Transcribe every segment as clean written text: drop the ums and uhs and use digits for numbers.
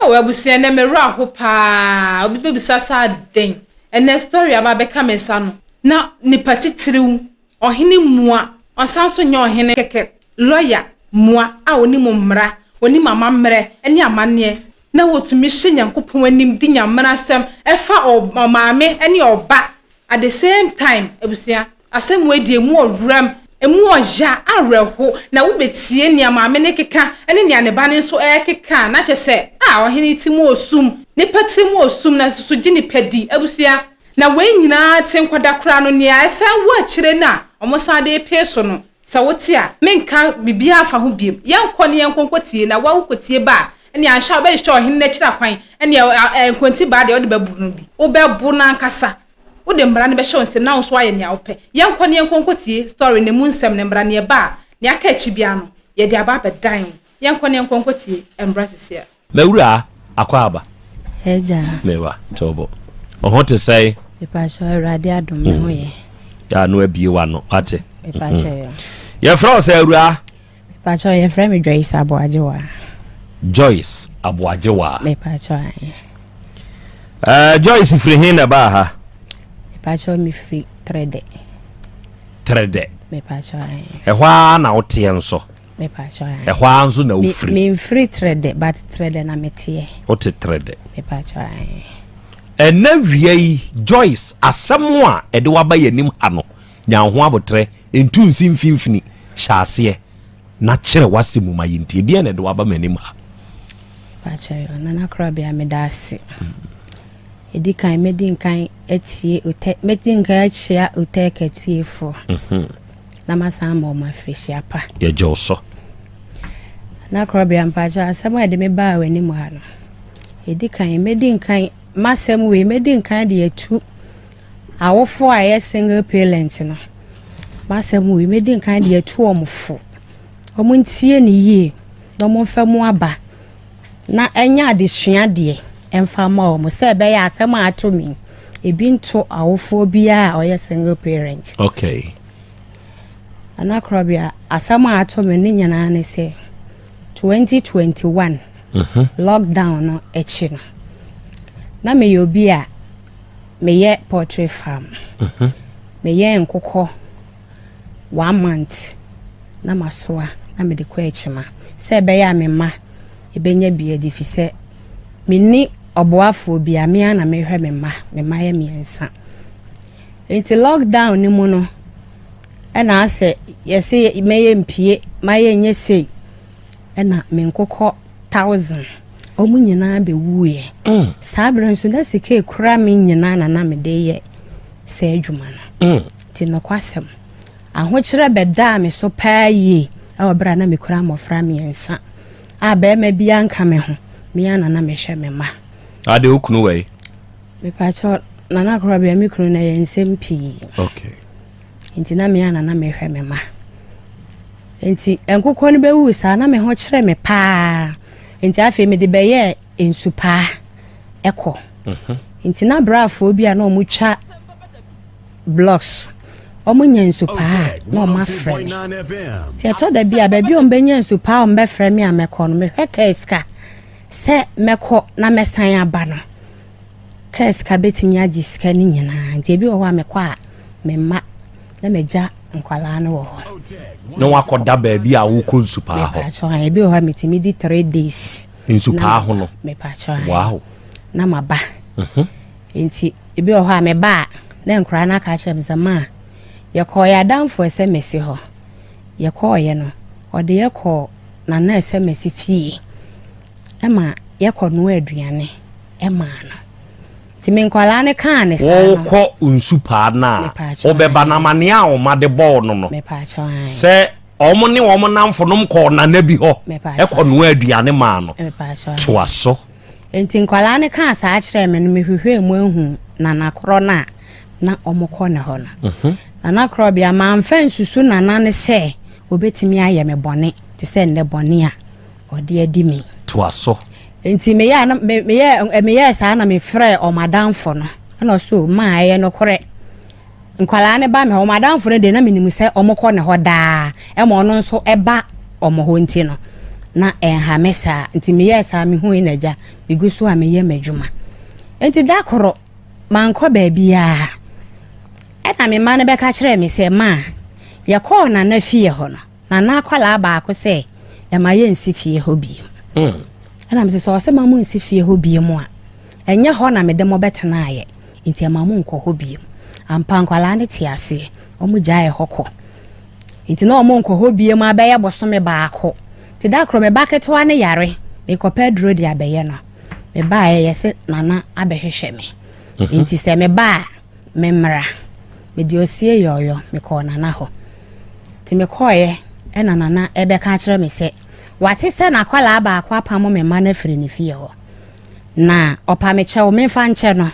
Oh abusua ɛnɛ me werɛ aho paa obi bɛbisa sɛ adɛn ɛnɛ story aba abɛka me nsa no na nipa titiriw ɔhene mua ɔsan nso nyɛ ɔhene kɛkɛ lawyer mua a onim mmara onim amammerɛ ne amanneɛ na wɔtumi hyɛ Nyankopɔn anim di nyamena asɛm ɛfa ɔmaame ne ɔba At the same time abusua, asɛm wei deɛ emu ɔwerɛm, emu ɔya, awerɛho, na wobɛtie nea maame no rekeka ne nea ne ba no nso rekeka a, na kyerɛ sɛ, ah, ɔhene yi ti mu ɔsum, nipa tiri mu ɔsum, na nso so gye nipa di, abusua. Na wei nyinaa te nkɔda koraa no, nea ɛsan wɔ akyire no a wɔsan de repee so no, sɛ wote a, menka biribiara mfa ho biom. Yɛnkɔ na yɛnkɔ nkɔtie, na wo a wokɔtie ba a, ɛnneɛ anhwɛ a wobɛhwehwɛ ɔhene no akyiri akwan, ɛnneɛ nkonti baa deɛ wode bɛboro no bi. Wobɛbo no ankasa. Wode mmara no bɛhyɛ wo nsam na wo nso woayɛ nea wopɛ. Yɛnkɔ na yɛnkɔ nkɔtie story no, emu nsɛm no mmra, nea ɛba a, nea aka akyi biara no, yɛde aba abɛdan wo. Yɛnkɔ na yɛnkɔ nkɔtie mmra seesei. M'awuraa, akwaaba. Agya. Mewa, kyɛw bɔ. Wo ho te sɛn? Mepakyɛw, Awurade adom, me ho yɛ. Yɛ ano abie w'ano, wate? Mepakyɛw. Yɛfrɛ wo sɛ awuraa? Mepakyɛw, yɛfrɛ me Joyce Aboagyewa. Joyce Aboagyewa. Mepakyɛw, ae. Joyce firi he na ɛbaa ha? Mepakyɛw, mefiri Trɛdɛ. Trɛdɛ. Mepakyɛw, ae. Ɛhɔ ara na woteɛ nso? Mepakyɛw, ae. Ɛhɔ ara nso na wofiri? Memfiri Trɛdɛ, but Trɛdɛ na meteɛ. Wote Trɛdɛ. Mepakyɛw, ae. Ɛnnɛ wia yi, Joyce, asɛm a ɛde wo aba yɛn anim ha no, nya wo ho aboterɛ, ntu nsi mfimfini, hyɛ aseɛ na kyerɛ w'asɛm mu ma yɛntie. Deɛn na ɛde wo aba m'anim ha? Mepakyɛw, Nana Korabea, meda ase. Ɛdi kan, mɛdi nkan atie Otɛ, mɛdi nkan akyia Otɛk atiefoɔ. Mhm. Na masan ama wɔn afirihyia pa. Yɛgye wo so. Nana Korabea, mpakyɛw, asɛm a ɛde me baa w'anim ha no, Ɛdi kan, mɛdi nkan, m'asɛm wei, mɛdi nkan de atu awofoɔ a ɛyɛ single parent no. M'asɛm wei, mɛdi nkan de atu wɔn fo. Wɔn ntie no yie na wɔn mfa mu aba na ɛnyɛ adesua deɛ ɛmfa mma wɔn sɛ ɛbɛyɛ asɛm a ato me yi, ebi nto awofoɔ biara a ɔyɛ single parent. Okay. Nana Korɔbea, asɛm a ato me ne nyinaa ne sɛ 2021 Lockdown no akyi no, na meyɛ obi a meyɛ poultry farm. Meyɛ nkokɔ one month na masoa na mede kɔ akyima sɛ ɛbɛyɛ a me mma ɛbɛnya bi adi fi sɛ menni ɔboafoɔ bi a me ara na mehwɛ me mma. Me mma yɛ mmiɛnsa. Nti lockdown no mu no, ɛna asɛ yɛse mɛyɛ mpie, mayɛ nyɛ sei. Ɛna me nkokɔ thousand wɔn nyinaa bɛwuiɛ. Mm. Saa berɛ nso na sika ekura me nyinaa na na mede yɛ saa adwuma no. Mm. Nti nokwasɛm, ahokyerɛ bɛdaa me so paa yie ɛwɔ berɛ a na mekura mmɔfra mmiɛnsa a barima biara nka me ho, me ara na na mehwɛ me mma. Ade wo kunu wɔ yi? Mepakyɛ Nana Korɔbea, me kunu no ɛyɛ nsɛm pii. Okay. Nti na me ara na na mehwɛ me mma. Nti nkokɔ no bɛwuu saa na me ho kyerɛ me paa. Nti afei mede bɛyɛɛ nsupaa ɛkɔ. Mhm. Nti na braafoɔ bi a na wɔtwa blocks wɔn nya nsupaa a na wɔn afrɛ me. Nti ɛtɔ da bi a baabi a wɔn bɛnya nsupaa a wɔn bɛfrɛ me a mɛkɔ no mehwɛ kaa sika sɛ mɛkɔ na mɛsan aba no. Kaa sika bɛtumi agye sika no nyinaa nti ebi wɔ hɔ a mekɔ a memma na magya nkwadaa no wɔ hɔ. Na wakɔda baabi a wokɔ nsupaa hɔ. Mepaakyɛw ae ebi wɔ hɔ a metumi di 3 days. Nsupaa ho no. Mepaakyɛw ae. Wow. Na maba. Nti ebi wɔ hɔ a meba a na nkwadaa no aka akyerɛ me sɛ maa yɛkɔɔ yɛ adamfo ɛsɛ mɛsi hɔ. Yɛkɔɔyɛ no ɔde yɛ kɔɔ Nana ɛsɛ mɛsi fie ɛma yɛkɔ noa aduane ɛmaa no. Nti me nkwadaa no kaa ne saa no. Wokɔ nsupaa no a wobɛba no amanneɛ a wɔn de bɔɔ no no sɛ wɔn ne wɔn nnamfonom kɔɔ nana bi hɔ kɔ noa aduane maa no. Toa so. Nti nkwadaa no kaa saa kyerɛɛ me no, mehwehwɛɛ mu ahu nana korɔ no a na wɔkɔ ne hɔ no. Mhm. Nana korɔ bea, mamfa nsusu nana no sɛ obetumi ayɛ me bɔne te sɛ nnɛ bɔne a ɔde adi me. Toa so. Nti meyɛɛ na me meyɛɛ meyɛɛ saa na mefrɛɛ wɔn adamfo no ɛna ɔse o maa ɛyɛ nokorɛ nkwadaa no ba me hɔ wɔn adamfo no deɛ na menim sɛ wɔkɔ ne hɔ daa ɛma ɔno nso ɛba wɔn hɔ nti no. na ɛnha me saa. Nti meyɛɛ saa, mehui no agya, megu so a meyɛ m'adwuma. Nti da koro, mankɔ baabiara. Ɛna me mma no bɛka kyerɛɛ me sɛ, Ma, yɛkɔɔ Nana fie hɔ no, Nana akwadaa baako sɛ ɛma yɛnsi fie hɔ bio. Ɛna mese sɛ ɔsɛ ma mo nsi fie hɔ bio mu a, ɛnyɛ hɔ na mede mo bɛtenaeɛ, nti ɛma mo nkɔ hɔ bio. Ampa nkwadaa no te aseɛ, wɔn gyaee hɔ kɔ. Nti na wɔn nkɔ hɔ bio mu abɛyɛ bosome baako. Nti da koro me ba ketewa no yare, mekɔpɛ aduro de abɛyɛ no. Mebaeɛ yɛse Nana abɛhwehwɛ me. Nti sɛ meba a, memmra. Mede osie yɔɔyɔ, mekɔɔ Nana hɔ. Nti mekɔeɛ ɛna Nana ɛbɛka akyerɛ me sɛ, wate sɛ n'akwadaa baako apamo me mma no afiri ne fie hɔ. Na ɔpa me kyɛw memfa nkyɛ no.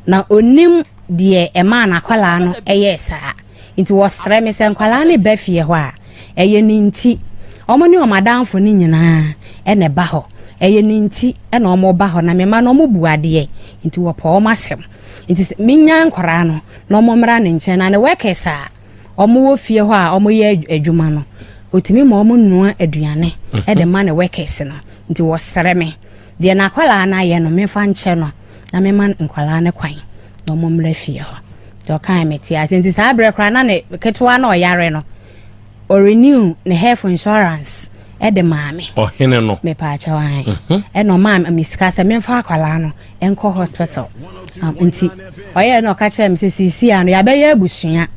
Na ɔnim deɛ ɛmaa n'akwadaa no ɛyɛɛ saa. Nti wɔsrɛ me sɛ nkwadaa no ba fie hɔ a, ɛyɛ ne nti. Wɔn ne wɔn adamfo no nyinaa ɛna ɛba hɔ. Ɛyɛ ne nti ɛna wɔn ba hɔ. Na me mma no wɔn bu adeɛ. Nti wɔpɛ wɔn asɛm. Nti sɛ menya nkwadaa no na wɔn mmra ne nkyɛn na ne workers a wɔn wɔ fie hɔ a wɔyɛ adwuma no, otumi ma wɔn noa aduane ɛde ma ne workers no. Nti wɔsrɛ me deɛ n'akwadaa no ayɛ no memfa nkyɛ no na mema nkwadaa no kwan na wɔn mmra fie hɔ. Nti ɔkae me te ase. Nti saa berɛ koraa na ne ketewa na ɔyare no, ɔrenew ne health insurance ɛde maa me. Ɔhene no. Mepaakyɛw ae. Ɛna ɔmaa me sika sɛ memfa akwadaa no nkɔ hospital. Nti ɔyɛɛ na ɔka kyerɛɛ me sɛ seesei a no yɛabɛyɛ abusua.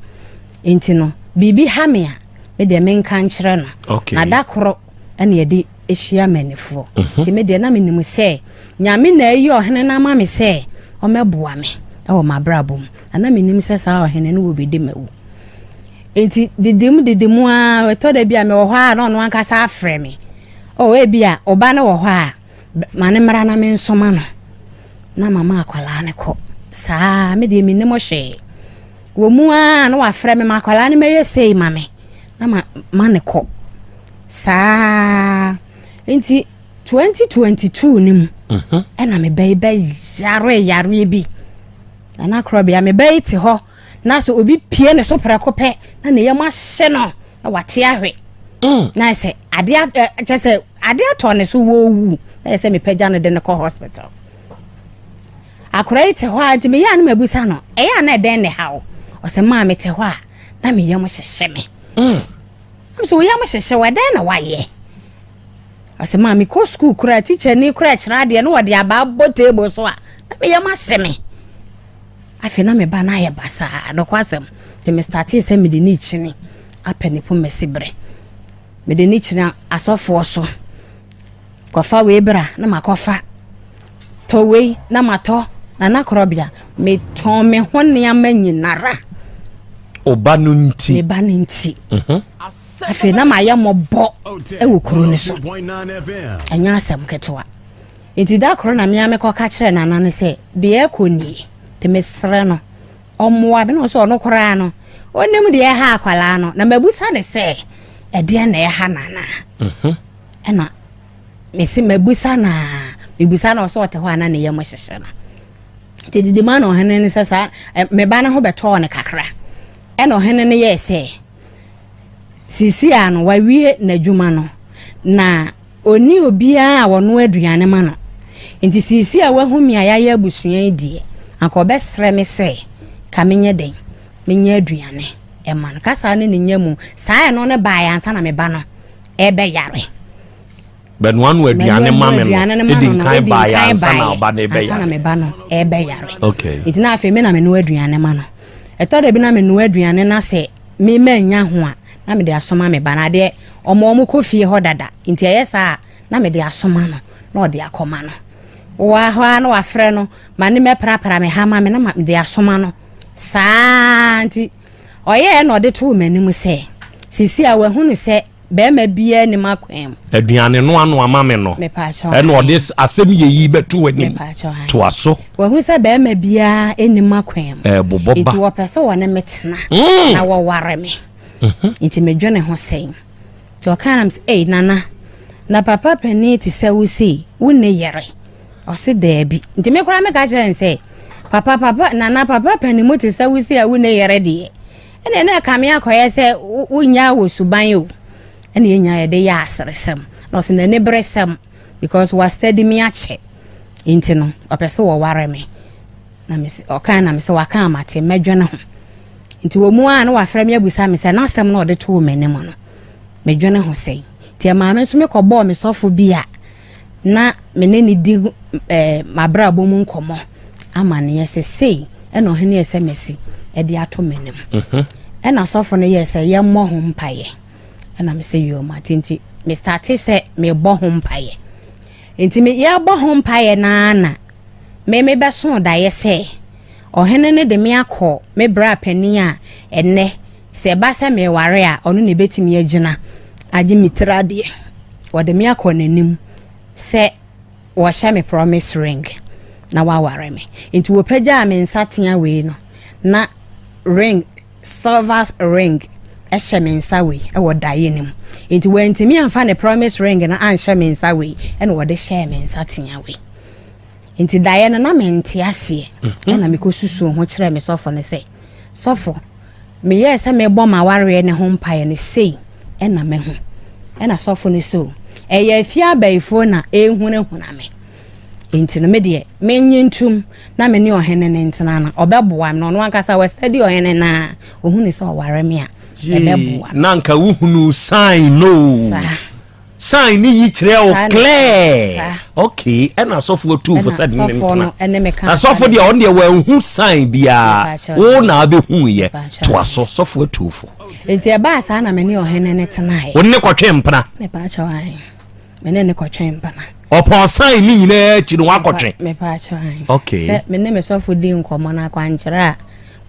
Nti no biribi ha me a, me deɛ menka nkyerɛ no. Na da koro ɛna yɛde ahyia manifoɔ. Nti me deɛ na menim sɛ Nyame na ayi ɔhene no ama me sɛ ɔmmɛboa me ɛwɔ m'abrabɔ mu. Na na menim sɛ saa ɔhene no wɔbɛdi m'awu. Nti didim didim a ɛtɔ da bi a mewɔ hɔ a na ɔno ankasa afrɛ me. Oh, ebi a ɔba no wɔ hɔ a ma ne mmra na mensoma no. Na mama akwadaa no kɔ. Saa me deɛ mennim hwee. Wɔ mu a na wafrɛ me ma akwadaa no mɛyɛ sei ma me. Na ma ma ne kɔ. Saa nti 2022 no mu ɛna me bɛyi bɛyare yareɛ bi. Nana korɔbea me bɛyi te hɔ na sɛ obi pie ne so prɛko pɛ na ne yam ahye no na wate ahwe. Na sɛ adeɛ kyɛ sɛ adeɛ atɔ ne so wɔwu na yɛ sɛ mepagya no de no kɔ hospital. Akwadaa yi te hɔ a nti meyɛ a na mabusa no ɛyɛ a na ɛdɛn ne haw? Ɔsɛ maa mete hɔ a na me yam hyehye me. Na sɛ wo yam hyehye wo ɛdɛn na wayɛ? Ɔsɛ maa mekɔ sukuu koraa tikya ni koraa kyerɛ adeɛ na wɔde abaa bɔ table so a na me yam ahye me. Afei na me ba no ayɛ basaa nokwasɛm nti me startee sɛ mede ne kyini apɛ ne pomasi berɛ. Mede ne kyini asɔfoɔ so. Kɔfa wei bra na makɔfa. Tɔ wei na matɔ. Nana Korɔbea, metɔn me ho nneɛma nyinara. Ɔba no nti. Me ba no nti. Afei na mayɛ mmɔbɔ wɔ kuro no so. Ɛnyɛ asɛm ketewa. Nti da koro na mea mekɔka kyerɛ Nana no sɛ deɛ ɛkɔ nie. Nti mesrɛ no ɔmmoa me. Na ɔsɛ ɔno koraa no ɔnim deɛ ɛha akwadaa no. Na mabusa ne sɛ ɛdeɛ na ɛha Nana. Ɛna mese mabusa no a mebusa no ɔsɛ ɔte hɔ a na ne yam hyehyɛ no. Nti didi ma na ɔhene no sɛ saa me ba no ho bɛtɔɔ no kakra. Ɛna ɔhene no yɛɛ sɛ sisi a no wawie n'adwuma no na ɔni obiara a wɔnoa aduane ma no. Nti sisi a wahu me a yɛayɛ abusua yi deɛ anka ɔbɛsrɛ me sɛ ka menyɛ dɛn menyɛ aduane ɛma no. Kasa ne ne nya mu saa ɛno no baeɛ ansa na me ba no ɛbɛyare. Bɛnoa no aduane ma me no edi nkan baeɛ ansa na ɔba no ɛbɛyare. Ansa na me ba no ɛbɛyare. Okay. Nti na afei me na menoa aduane ma no. Ɛtɔ da bi na menoa aduane na sɛ me manya ho a na mede asoma me ba no adeɛ ɔmo ɔmo kɔ fie hɔ dada nti ɛyɛ saa a na mede asoma no na ɔde akɔma no. Wɔ hɔ a na wafrɛ no ma ne mɛprapra me ha ma me na mede asoma no saa nti ɔyɛɛ na ɔde too m'anim sɛ sisi a wahunu sɛ bɛrima biara nim akwan mu. Aduane no ano ama me no. Ɛna ɔde asɛm yɛ yi bɛto w'anim. Toa so. Wahu sɛ bɛrima biara nim akwan mu. Ɛbobɔ ba. Nti wɔpɛ sɛ wɔne me tena. Na wɔware me. Nti medwene ho sɛn. Nti ɔkaa nam sɛ, ei Nana, na papa panin te sɛ wo sei, wo ne yere. Ɔse daabi. Nti me koraa meka kyerɛ no sɛ, papa papa Nana papa panin mu te sɛ wo sei a wo ne yere deɛ. Ɛna ɛna ɛka me akɔyɛ sɛ wonya wɔ suban o. Ɛna yɛnya yɛde yɛ aseresɛm. Na ɔsɛ n'ani bere sɛm because wa study me akyɛ, nti no ɔpɛ sɛ wɔware me. Na mese ɔka na mese waka amate, mɛdwene ho. Nti wɔ mu a na wafrɛ me abusa me sɛ n'asɛm na ɔde too m'anim no, medwene ho sɛn. Nti ɛmaa me nso mekɔbɔɔ me sɔfo bi a na me ne ne di m'abrabɔ mu nkɔmmɔ amanneɛ sɛ sei ɛna ɔhene yɛ sɛ masi ɛde ato m'anim. Ɛna sɔfo no yɛɛ sɛ yɛmmɔ ho mpaeɛ, ɛna me sɛ yɛ mate. Nti me start sɛ mebɔ ho mpaeɛ. Nti me yɛbɔ ho mpaeɛ naa na me mebɛso daeɛ sɛ ɔhene no de me akɔ me bra panin a ɛnɛ sɛ ɛba sɛ meware a, ɔno na ebɛtumi agyina agye me tiri adeɛ. Wɔde me akɔ n'anim sɛ wɔhyɛ me promise ring na waware me. Nti wɔpagyaa me nsa tea wei no, na ring, silver ring, ɛhyɛ me nsa wei ɛwɔ daeɛ no mu. Nti wɔntumi amfa ne promise ring no anhyɛ me nsa wei, ɛna wɔde hyɛɛ me nsa tea wei. Nti daeɛ no na mente aseɛ. Ɛna mekɔsusuo ho kyerɛ me sɔfo no sɛ, sɔfo, meyɛɛ sɛ mebɔ m'awareɛ ne ho mpaeɛ no sei ɛna mahu. Ɛna sɔfo no so ɛyɛ afie abayifoɔ na ɛhunahuna me, nti no me deɛ menye ntum na me ne ɔhene ne ntena no, ɔbɛboa me. Na ɔno ankasa wɔ study ɔhene na ɔhunu sɛ ɔware me a, ɛbɛboa me. Na nka wohunu sign no. Saa. Sign ne yi kyerɛ wo Saa na- clear. Saa. Okay, ɛna asɔfoɔ atuufo Ɛna sɛ de ne sɔfoɔ no ntena. ɛne me ka. Asɔfo deɛ, ɔno deɛ wanhu sign biara. Mepa kyɛw. Wo na abɛhu yɛ. Mepa kyɛw. Toa so, sɔfoɔ atuufo. Nti ɛbaa saa na me ne ɔhene ne tenaeɛ. Wo ne kɔtwe mpena? Mepa kyɛw, ae, me ne ne kɔtwe mpena. Ɔpɔn sign ne nyinaa akyi no, wakɔtwe? Mepa kyɛw, ae. Okay. Sɛ me ne me sɔfo di nkɔmmɔ no, akwankyerɛ a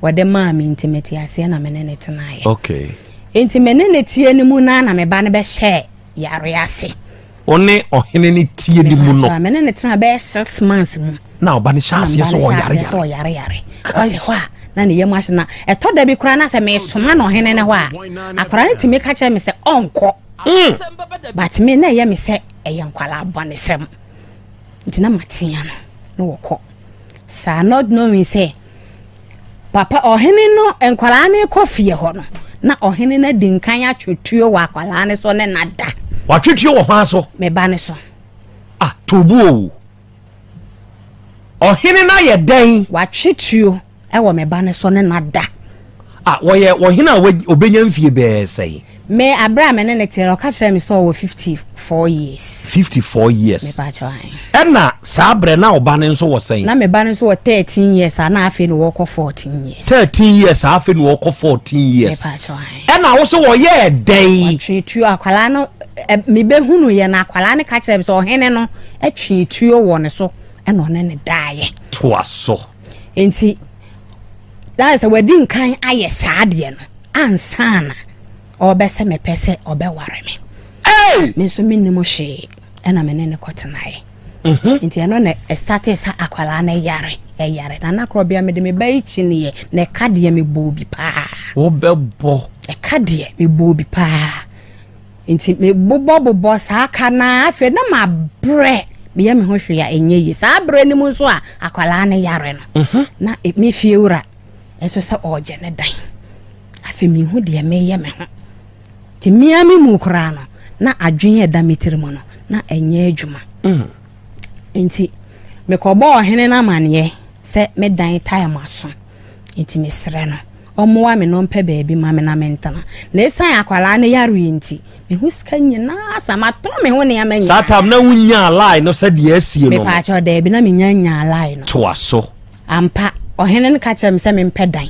wɔde maa me nti mete aseɛ na me ne ne tenaeɛ. Nti me ne ne tie no mu naa na me ba no bɛhyɛɛ yare ase. Wo ne ɔhene ne tie ne mu no? Mepa kyɛw, me ne ne tena bɛyɛ 6 months mu. Na ɔba no hyɛ aseɛ sɛ ɔyare sɛ yare? Ɔyare yare. Ɔte hɔ a na ne yam ahye, na ɛtɔ da bi koraa na sɛ mesoma no ɔhene ne hɔ a, akwaraa no tumi ka kyerɛ me sɛ ɔnkɔ. But me na ɛyɛ me sɛ ɛyɛ nkwalaa bɔnesɛm, nti na matea no na wɔkɔ saa, not knowing sɛ papa ɔhene no nkwaraa no kɔ fie hɔ no, na ɔhene no adi nkan atwe tuo wɔ akwaraa no so ne nada. Watwe tuo wɔ hwan so? Me ba no so. Ah, tobu o, ɔhene no ayɛ dɛn? Watwe tuo ɛwɔ me ba no so ne nada. Ah, wɔyɛ ɔhene a obɛnya mfie bɛɛ sɛn? Me abere a me ne ne te no, ɔka kyerɛ me sɛ ɔwɔ 54 years. 54 years? Mepa kyɛw, ae. Ɛna saa berɛ na ɔba no nso wɔ sɛn? Na me ba no nso wɔ 13 years a na afei na wɔkɔ 14 years. 13 years a afei na wɔkɔ 14 years. Mepa kyɛw, ae. Ɛna wo sɛ wɔyɛɛ dɛn? Watwe tuo. Akwalaa no mebɛhunu yɛ na akwalaa no ka kyerɛ me sɛ ɔhene no atwe tuo wɔ ne so ɛna ɔne ne daeɛ. Toa so. Nti na sɛ wadi nkan ayɛ saa deɛ no ansa na ɔbɛsɛ mepɛ sɛ ɔbɛware me. Hey! Me nso mennim hwee, ɛna me ne ne kɔtenaeɛ. Nti ɛno na ɛ start sɛ akwalaa no yare ɛyare na nakorɔ bia mede me ba yi kyiniiɛ na ɛka deɛ mebɔɔ bi paa. Wobɛbɔ? Ɛka deɛ mebɔɔ bi paa. Nti mebobɔbobɔ saa ka naa, afei na mabrɛ, meyɛ me ho hwee a ɛnyɛ yie. Saa berɛ no mu nso a akwalaa no yare no, na me fie wura nso sɛ ɔregye ne dan. Afei mehu deɛ meyɛ me ho, nti mmea me mu koraa no na adwene a ɛda me tiri mu no na ɛnyɛ adwuma. Nti mekɔbɔɔ ɔhene no amanneɛ sɛ me dan time aso, nti mesrɛ no ɔmmoa me na ɔmpɛ baabi ma me na mentena. Na ɛsiane akwalaa no yareɛ nti, meho sika nyinaa sa, matɔn me ho nneɛma Saa nyinaa. tam na wonyaa lie no sɛdeɛ asie no? Mepaakyɛw, daabi, na menya nyaa lie no. Toa so. Ampa, ɔhene no ka kyerɛ me sɛ mempɛ dan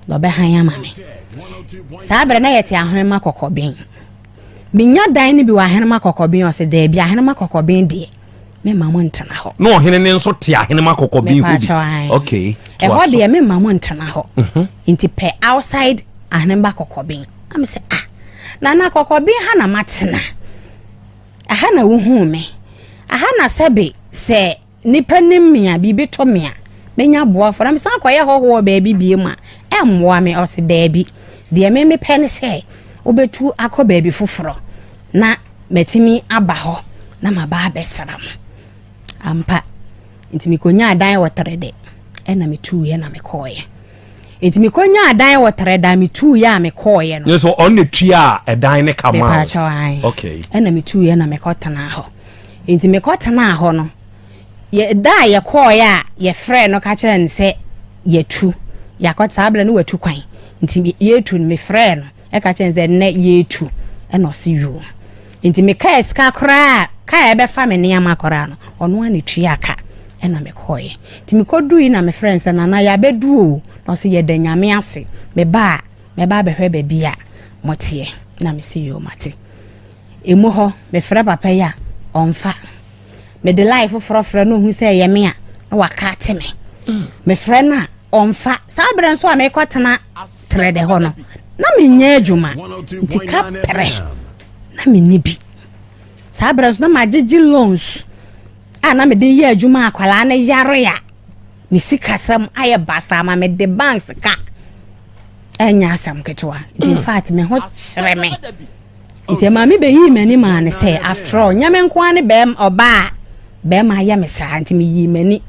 na ɔbɛhan ama me. Saa berɛ na yɛte Ahenema Kɔkɔben. Menya dan no bi wɔ Ahenema Kɔkɔben, ɔsɛ daabi, Ahenema Kɔkɔben deɛ, mema mo ntena hɔ. Na ɔhene ne nso te Ahenema Kɔkɔben hɔ bi? Mepaakyɛw, ae. Okay, toa Ɛhɔ so. deɛ, mema mo ntena hɔ, nti pɛ outside Ahenema Kɔkɔben. Na me sɛ, ah, nana, Kɔkɔben ha na matena, aha na wohuu me, aha na sɛbe sɛ nipa nim me a, biribi to me a, menya boafo, na mesan kɔyɛ hɔhoɔ baabi bie mu a, ɛmmoa me. Ɔse daabi, deɛ me mepɛ ne sɛ wobɛtu akɔ baabi foforɔ na matumi aba hɔ na maba abɛsra mo. Ampa, nti mekɔnyaa dan wɔ Trede, ɛna metuiɛ na mekɔɔeɛ. Nti mekɔnyaa dan wɔ Trɛda, metuiɛ a mekɔɔeɛ no. Nyɛ sɛ ɔno na tuaa ɛdan no ka maa wo? Mepaakyɛw, ae. Okay. Ɛna metuiɛ na mekɔtenaa hɔ. Nti mekɔtenaa hɔ no, yɛ, da a yɛkɔɔeɛ a yɛfrɛɛ no ka kyerɛɛ no sɛ yɛatu, yɛakɔ, saa berɛ no watu kwan. Nti yɛretu no, mefrɛɛ no ka kyerɛɛ no sɛ nnɛ yɛretu, ɛna ɔse yoo. Nti mekaa sika koraa a, kaa a ɛbɛfa me nneɛma koraa no, ɔno ara na ɛtuaa ka ɛna mekɔeɛ. Nti mekɔduui na mefrɛɛ no sɛ, Nana yɛabɛdu o, na ɔse yɛda Nyame ase, meba a mɛba abɛhwɛ baabi a moteɛ. Na mese yoo mate. Ɛmu hɔ, mefrɛ papa yi a, ɔmfa. Mede line foforɔ frɛ no, ɔhu sɛ ɛyɛ me a, na wakate me. Mefrɛ no a, ɔmfa. Saa berɛ nso a mekɔtena Trɛdɛ hɔ no, na menyɛ adwuma, nti ka prɛ na menni bi. Saa berɛ nso na magyegye loans a na mede yɛ adwuma akwadaa no yare a, me sikasɛm ayɛ basaa ma mede banks ka. Ɛnyɛ asɛm ketewa. Nti in fact me ho kyerɛ me. Nti ɛmaa me bɛyii m'ani maa no sɛ after all nyɛ me nko ara ne bɛrima ɔbaa a bɛrima ayɛ me saa nti meyii m'ani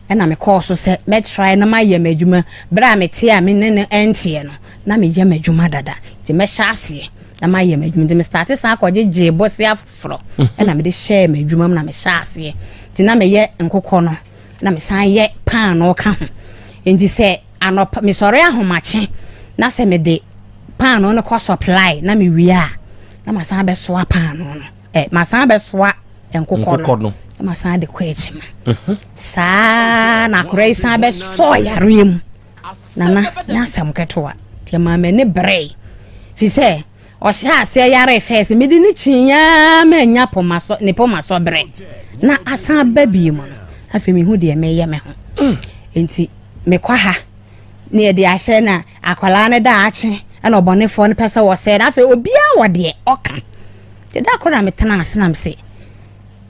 ɛna mekɔɔ so sɛ mɛtrae na mayɛ m'adwuma berɛ a mete a me ne no ɛnteɛ no na meyɛ m'adwuma dada nti mɛhyɛ aseɛ na mayɛ m'adwuma nti mestarte san kɔgyegyee bosea foforɔ ɛna mede hyɛɛ m'adwuma mu na mehyɛ aseɛ nti na meyɛ nkokɔ no na mesan yɛ paanoo ka ho nti sɛ Anɔpa, mesɔre ahomakye na sɛ mede paanoo no kɔ supply na mewie a, na masan abɛsoa paanoo no. Ɛ, masan abɛsoa nkokɔ no. Na masan de kɔ akyima. Mhm. Saa na akora yi san bɛsɔɔ yareɛ mu. Nana, nyɛ asɛm ketewa. Nti ɛmaa m'ani beree. Fi sɛ, ɔhyɛ aseɛ yaree fɛs, mede ne kyii ara mannya pomasɔ, ne pomasɔ berɛ. Na asan aba bio mu no, afei mehu deɛ meyɛ me ho. Mm. Nti, mekɔ ha na yɛde ahyɛ na akwadaa no daakye ɛna ɔbɔnefoɔ no pɛ sɛ wɔsɛe no afei obiara wɔ deɛ ɔka nti da koro na metena ase na mese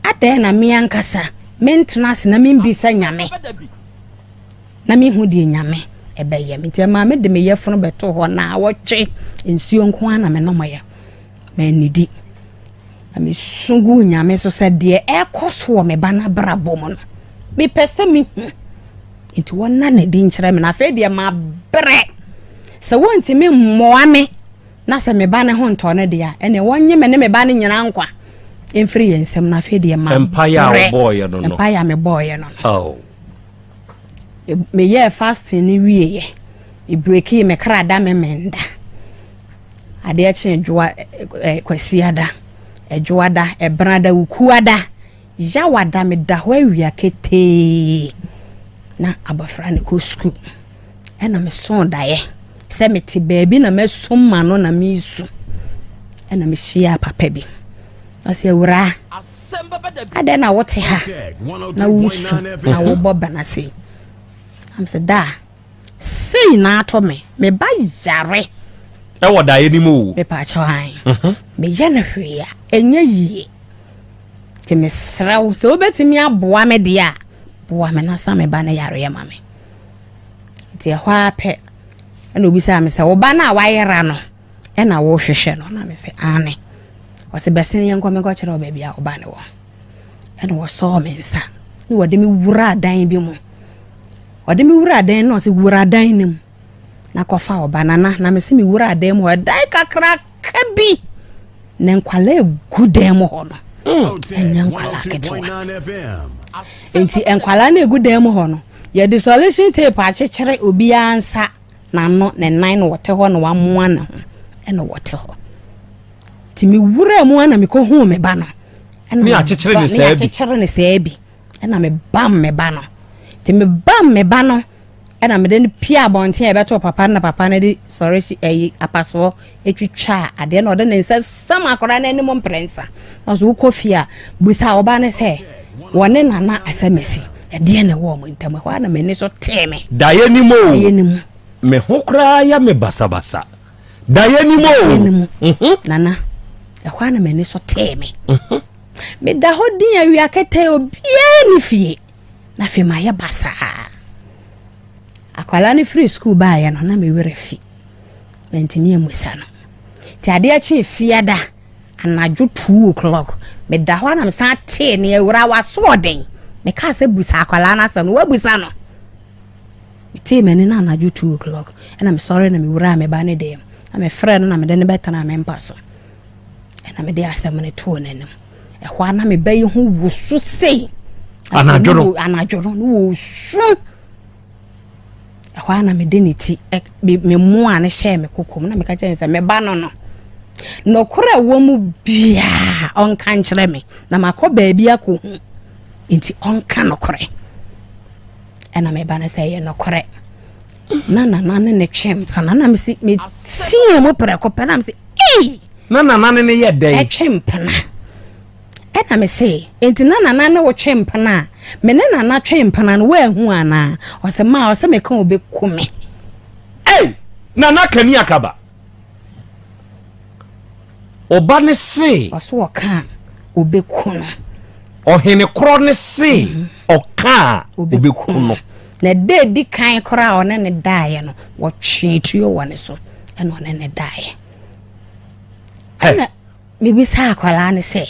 adɛn na me ankasa mentena ase na membisa nyame na mehu deɛ nyame ɛbɛyɛ me nti ɛmaa mede me yɛfono bɛto hɔ na awɔtwe nsuo nko ara na menomyɛ mannidi Na mesu guu Nyame so sɛ deɛ ɛrekɔ so wɔ me ba no abrabɔ mu no, mepɛ sɛ mehu. Nti wɔnna no adi nkyerɛ me. Na afei deɛ mabrɛ. Sɛ wɔntumi mmoa me na sɛ me ba no ho ntɔ no deɛ a, ɛnneɛ wɔnnye me ne me ba no nyinaa nkwa mfiri yɛn nsam. Na afei deɛ mabrɛ. Mpaeɛ a wobɔeɛ no no. Mpaeɛ a mebɔeɛ no no. Oh. Meyɛɛ fasting no wieeɛ. Mebrekii me kra da memenda. Adeɛ kye dwoa ɛ Kwasiada, Ɛdwoada, Ɛbenada, Wukuada, Yawada meda hɔ awia ketee na abɔfra no kɔ sukuu. Ɛna mesoo daeɛ sɛ mete baabi na masum m'ano na meresu. Ɛna mehyiaa papa bi. Ɔsɛ awuraa, adɛn na wote ha na wosu na wobɔ bana sei? Am sɛ daa. Sei na ato me, me ba yare. Ɛwɔ daeɛ no mu o. Mepaakyɛw an. Mhm. Meyɛ no hwee a, ɛnyɛ yie. Nti mesrɛ wo sɛ wobɛtumi aboa me deɛ a, boa me na sa me ba no yareɛ ma me. Nti ɛhɔ ara pɛ ɛna obisaa me sɛ wo ba no a wayera no ɛna wohwehwɛ no? Na me sɛ aane. Ɔse bɛsen yɛnkɔ menkɔkyerɛ wo baabi a wo ba no wɔ. Ɛna wɔsɔɔ me nsa na wɔde me wuraa dan bi mu. Ɔde me wuraa dan no na ɔse wura dan no mu na kɔfa ɔba nana na mese me wuraa dan mu hɔ ɛdan kakraka bi na nkwalaa egu dan mu hɔ no hmm. ɛnyɛ nkwalaa ketewa nti nkwalaa no egu dan mu hɔ no yɛde solution tape akyekyere obiara nsa n'ano ne nan na wɔte hɔ na wamoa ne ho ɛna wɔte hɔ nti me wuraa mu na mekɔhuu me ba no ɛna ne ne saa bi Ɛna me bam me ba no. Nti me bam me ba no, ɛna mede no pia abɔnten a ɛbɛtoo papa no na papa no de sɔre hye ɛyi apasoɔ etwitwaa adeɛ na ɔde ne nsa sam akwadaa no anim mprɛnsa. Na ɔsɛ wokɔ fie a busa ɔba no sɛ wɔne nana asɛmasi ɛdeɛ na ɛwɔ wɔn ntam. Ɛhɔ ara na m'ani so tee me. Daeɛ ni mu o. Daeɛ ni mu. Me ho koraa yɛ me basabasa. Daeɛ ni mu o. Daeɛ ni mu. Mhm. Nana, ɛhɔ ara na m'ani so tee me. Mhm. Meda hɔ din awia ketee obiara nni fie na afei mayɛ basaa. Akwadaa no firi sukuu baeɛ no na me werɛ fi. Mantumi ammisa no. Nti adeɛ kyee fiada anadwo 2 o'clock meda hɔ na mesan tee ne awura wasoɔden. Mekaa sɛ busa akwadaa no asɛm no wabusa no. Metee m'ani na anadwo 2 o'clock ɛna mesɔre na mewuraa me ba ne dan mu na mefrɛ no na mede no bɛtena me mpa so ɛna mede asɛm no too n'anim. Ɛhɔ a na me ba yi ho woso sei. Anadwo no? Anadwo no, ne wɔsu. Ɛhɔ a na mede ne ti me mmoa no hyɛɛ me koko mu na meka kyerɛ no sɛ me ba no no nokorɛ wɔ mu biaa ɔnka nkyerɛ me na makɔ baabi akɔhu nti ɔnka nokorɛ. Ɛna me ba no sɛ ɛyɛ nokorɛ na nana ne ne twe mpena na mesi meteɛ mu prɛko pɛ na mesi ei. Na nana ne ne yɛ dɛn? Ɛtwe mpena. Ɛna me se, enti na nana ne wo twe mpena a, me ne nana twe mpena no woanhu anaa? Ɔse maa ɔse meka ɔbɛku me. Ei! Nana kani akaba. Ɔba ne se. Ɔse ɔka a ɔbɛku no. Ɔhene korɔ ne se ɔka a ɔbɛku no. Na da edi kan koraa a ɔne ne daeɛ no, wɔtwee tuo wɔ ne so ɛna ɔne ne daeɛ. Ɛna mebisaa akwadaa no sɛ,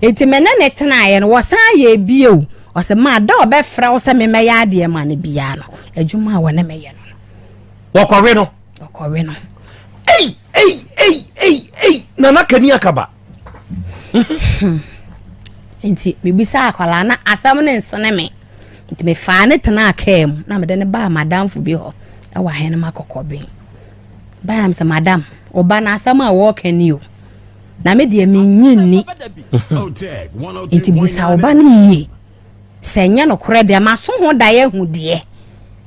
enti me ne ne tenaeɛ no, wɔsan yɛɛ bio? Ɔsɛ ma da ɔbɛfrɛ wo sɛ memmɛyɛ adeɛ ma no biara no, adwuma a wɔne me yɛ no no. Wɔkɔwe no. Wɔkɔwe no. Ei, ei, ei, ei, ei, Nana Kani Akaba. Nti mebisaa akwadaa no, asɛm no nsene me. Nti mefaa ne tenaa kaa mu na mede no baa madamfo bi hɔ wɔ Ahenema Kɔkɔben. Bae na mesɛ, Madam, wo ba no asɛm a wɔreka ni o, na me deɛ mennye nni. Nti bisa wo ba no yie. Sɛ ɛnyɛ nokorɛ deɛ, maso ho daeɛ ahu deɛ,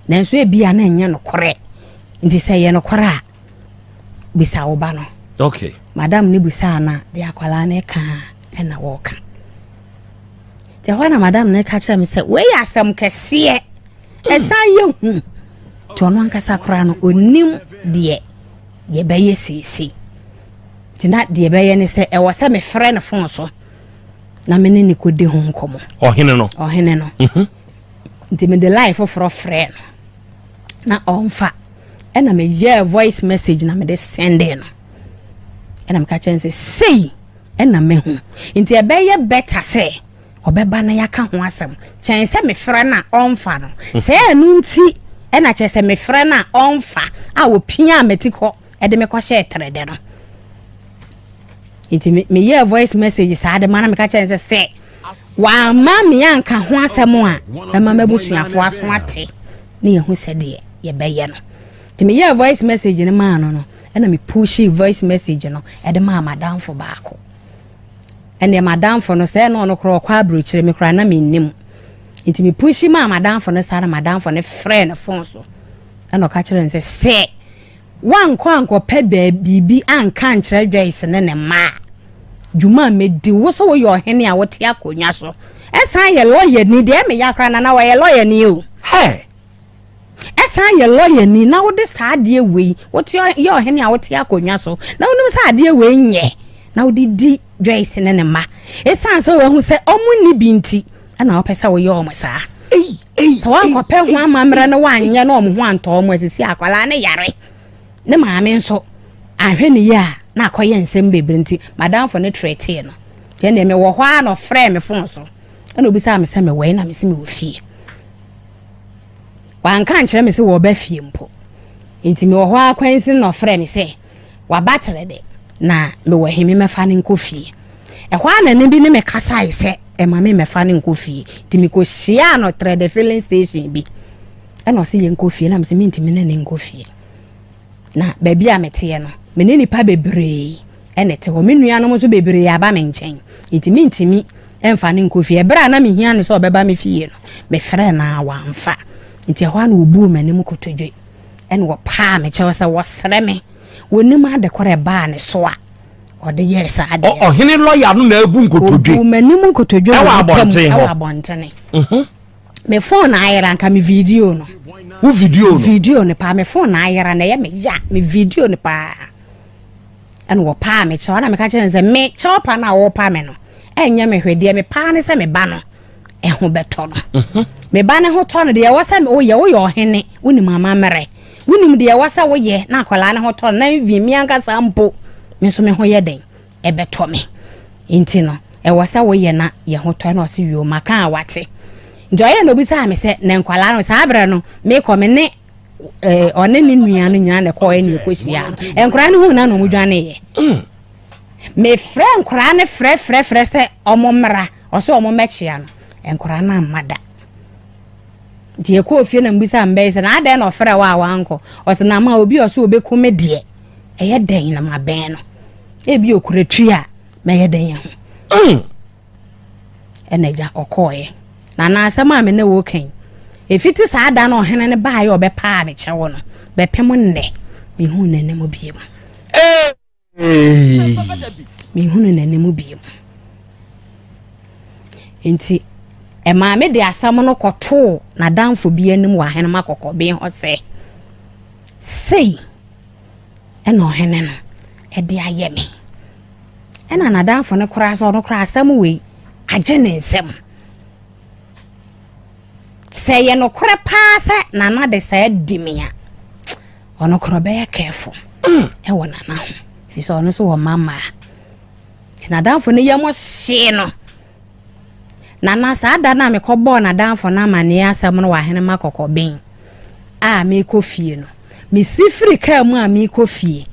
nanso ebia na ɛnyɛ nokorɛ. Nti sɛ ɛyɛ nokorɛ a, bisa wo ba no. Okay. Madam no bisaa no a, deɛ akwadaa no ka na wɔreka. Nti ɛhɔ na madam no ka kyerɛ me sɛ, wei yɛ asɛm kɛseɛ. Ɛsan yɛ hu. Nti ɔno ankasa koraa no, ɔnim deɛ yɛbɛyɛ seesei. Nti na deɛ ɛbɛyɛ ne sɛ, ɛwɔ sɛ mefrɛ no fon so na me ne ne kɔdi ho nkɔmmɔ. Ɔhene no. Ɔhene no. Mhm. Nti mede line foforɔ frɛɛ no na ɔmfa. Ɛna meyɛɛ voice message na mede sɛndee no. Ɛna meka kyerɛ no sɛ sei ɛna mahu. Nti ɛbɛyɛ better sɛ ɔbɛba na yɛaka ho asɛm kyɛn sɛ mefrɛ no a ɔmfa no. Sɛ ɛno nti na kyerɛ sɛ mefrɛ no a ɔmfa a ɔpiaa m'ati kɔ de me kɔhyɛɛ trɛdɛ no. Nti meyɛɛ voice message saa de ma na meka kyerɛ no sɛ sɛ wamma me anka ho asɛm a mɛma m'abusuafoɔ aso ate na yɛhu sɛdeɛ yɛbɛyɛ no. Nti meyɛɛ voice message no maa no no ɛna me pushii voice message no de maa m'adamfo baako. Ɛnneɛ m'adamfo no, sɛɛ na ɔno koraa ɔkɔ aburokyire, me koraa na mennim. Nti me pushi maa m'adamfo no saa na m'adamfo no frɛɛ no fon so. Ɛna ɔka kyerɛɛ no sɛ, sɛ woankɔ ankɔpɛ biribi anka ankyerɛ Joyce ne ne mma a, dwuma a mɛdi wo sɛ woyɛ ɔhene a wote akonnwa so, ɛsan yɛ lɔyani, deɛ ɛmeya koraa Nana wɔyɛ lɔyani o. Hey! Ɛsan yɛ lɔyani na wode saa adeɛ wei, wote yɛ ɔhene a wote akonnwa so, na wonim sɛ adeɛ wei nyɛ, na wode di Joyce ne ne mma. Ɛsiane sɛ wahu sɛ ɔmo nni bi nti, ɛna wopɛ sɛ woyɛ ɔmo saa. Sɛ woankɔpɛ ho amammerɛ na woanyɛ na ɔmo ho antɔ ɔmo a, sisi akwadaa no yare. Ne maame nso, anhwɛ ne yie a, na akɔyɛ nsɛm bebree nti, madamfo no treatee no. Nti ɛnneɛ mewɔ hɔ ara na ɔfrɛɛ me fon so, ɛna obisaa me sɛ mewɔ he, na mese mewɔ fie. Wanka ankyerɛ me sɛ wɔreba fie mpo. Enti mewɔ hɔ ara kwansin na ɔfrɛɛ me sɛ waba Trɛdɛ na mewɔ he memmɛfa no nkɔ fie. Ɛhɔ ara na nne bi ne me kasae sɛ mma memmɛfa no nkɔ fie. Nti mekɔhyiaa no Trɛdɛ filling station bi. Ɛna ɔse yɛnkɔ fie na mese mentumi ne no nkɔ fie. Na baabi a meteɛ no, me ne nnipa bebree na ɛte hɔ. Me nuanom nso bebree aba me nkyɛn, enti mentumi mfa no nkɔ fie. Ɛberɛ a na mehia no sɛ ɔbɛba me fie no, mefrɛɛ no a wamfa. Enti ɛhɔ ara na ɔbuu m'anim kotodwe, ɛna ɔpaa me kyɛw sɛ wɔsrɛ me. Wɔnim ade korɔ ɛbaa ne so a ɔde yɛɛ saa adeɛ no. Ɔhene lɔya no na abu nkotodwe. Ɔbuu m'anim nkotodwe wɔ nnipa mu ɛwɔ abɔntene. Me phone na ayera nka me video no. Wo video no? Video no paa me phone na ayera na ɛyɛ me ya me video no paa. Ɛna wɔpaa me kyɛw na meka kyerɛ no sɛ me kyɛw pa no a wɔpa me no ɛnyɛ me hwɛ deɛ me paa ne sɛ me ba no ɛho bɛtɔ no. Mhm. Me ba no ho tɔ no deɛ ɛwɔ sɛ woyɛ woyɛ ɔhene wonim amammerɛ wonim deɛ ɛwɔ sɛ woyɛ na akwadaa no ho tɔ no na mvi me ankasa mpo me nso me ho yɛ den. ɛbɛtɔ me. Nti no, ɛwɔ sɛ woyɛ na yɛn ho tɔ. Ɛna ɔse, yoo, maka a wate. Nti ɔyɛɛ na obisaa me sɛ, na nkwadaa no, saa berɛ no, mekɔ me ne Eh, ɔne ne nua no nyinaa na ɛkɔɛ ne ɛkɔhyia no. Nkwadaa no huu no na ɔmo dwaneeɛ. Mefrɛ nkwadaa no frɛfrɛfrɛ sɛ ɔmo mmra, ɔsɛ ɔmo mmɛkyea no. Nkwadaa no amma da. Nti yɛkɔɔ fie na mebisa mbɛyi sɛ na adɛn na ɔfrɛ wo a wankɔ? Ɔsɛ na ma obi a ɔsɛ ɔbɛku me deɛ, ɛyɛ dɛn na mabɛn no? Ebi okura tui a mɛyɛ dɛn ahu? Ɛna agya ɔkɔɔeɛ. Na na asɛm a me ne wo reka yi, ɛfiti saa da no ɔhene no baeɛ a ɔbɛpaa me kyɛw no, bɛpem nnɛ, menhuu n'anim bio. Menhunu n'anim bio. Nti, ɛmaa me de asɛm no kɔtoo n'adamfo bi anim wɔ Ahenema Kɔkɔben hɔ sɛ, sei ɛna ɔhene no ɛde ayɛ me. Ɛna n'adamfo no koraa sɛ ɔno koraa asɛm wei agye ne nsam. Sɛ ɛyɛ nokorɛ paa sɛ Nana de saa di me a, ɔno koraa ɔbɛyɛ careful ɛwɔ Nana ho. Ɛfiri sɛ ɔno nso wɔ mma mmaa. Nti n'adamfo no yam hyee no. Nana, saa da no a mekɔbɔɔ n'adamfo no amanneɛ asɛm no wɔ Ahenema Kɔkɔben a merekɔ fie no, mesi firi kaa mu a merekɔ fie,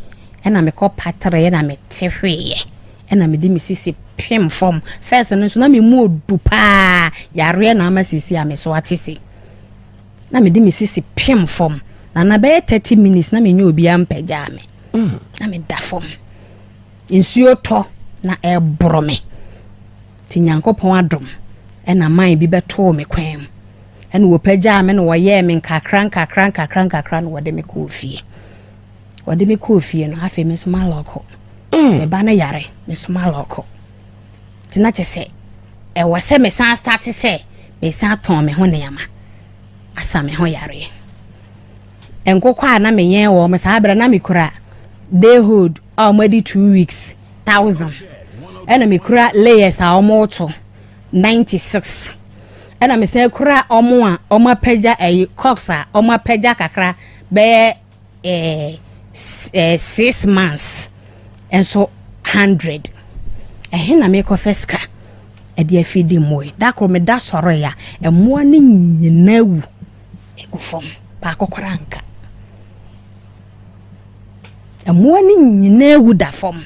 ɛna mekɔ patereeɛ na mete hweeɛ, ɛna mede me sisi pem fam. First no nso na me mu odu paa, yareɛ na ama sisi a me so ate sei. Na mede me sisi pem fam. Nana, bɛyɛ 30 minutes na menyɛ obiara mpagyaa me. Na meda fam. Nsuo tɔ na ɛreboro me. Nti Nyankopɔn adom ɛna man bi bɛtoo me kwan mu. Ɛna wɔpagyaa me na wɔyɛɛ me nkakra nkakra nkakra nkakra na wɔde me kɔɔ fie. Wɔde me kɔɔ fie no, afei me nso malɔko. Me ba no yare, me nso malɔko. Nti na kyɛ sɛ ɛwɔ sɛ mesan starte sɛ mesan tɔn me ho nneɛma asa me ho yareɛ. Nkokɔ a na meyɛn wɔn saa berɛ na mekura day hold a wɔadi 2 weeks 1,000, ɛna mekura layers a wɔreto 96, ɛna mesan kura wɔn a wɔn apagya ɛyi cocks a wɔn apagya kakra bɛyɛ 6 months nso 100. Ɛhe na mekɔfɛ sika ɛde afidi mmoa yi? Da koro meda sɔre a, mmoa no nyinaa wu egu fam, baako koraa nka. Mmoa no nyinaa wu da fam,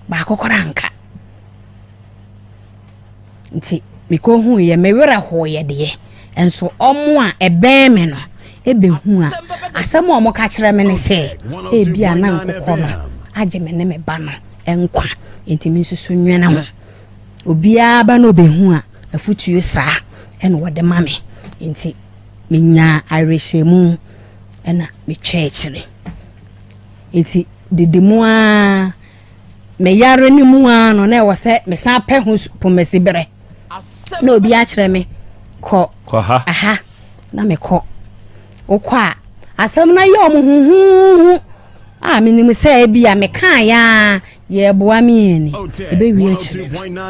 baako koraa nka. Nti mekɔhu yɛ, me werɛ hoeɛ deɛ, nso ɔmo a ɛbɛn me no ɛbɛhu a, asɛm a ɔmo ka kyerɛ me ne sɛ ebi a na nkokɔ no agye me ne me ba no nkwa, nti me nso so nwene ho. Obiara ba na ɔbɛhu a, afutuo saa ɛna wɔde ma me. Nti menyaa awerɛhyɛmu ɛna metwa akyire. Nti didi mu ara, meyare no mu ara no, na ɛwɔ sɛ mesan pɛ ho pomasi berɛ na obi akyerɛ me kɔ aha na mekɔ. Wokɔ a, asɛm no yɛ ɔmo huhuhu a menim sɛ ebi a mekaa ya a yɛboa me ani ɛbɛwie akyire no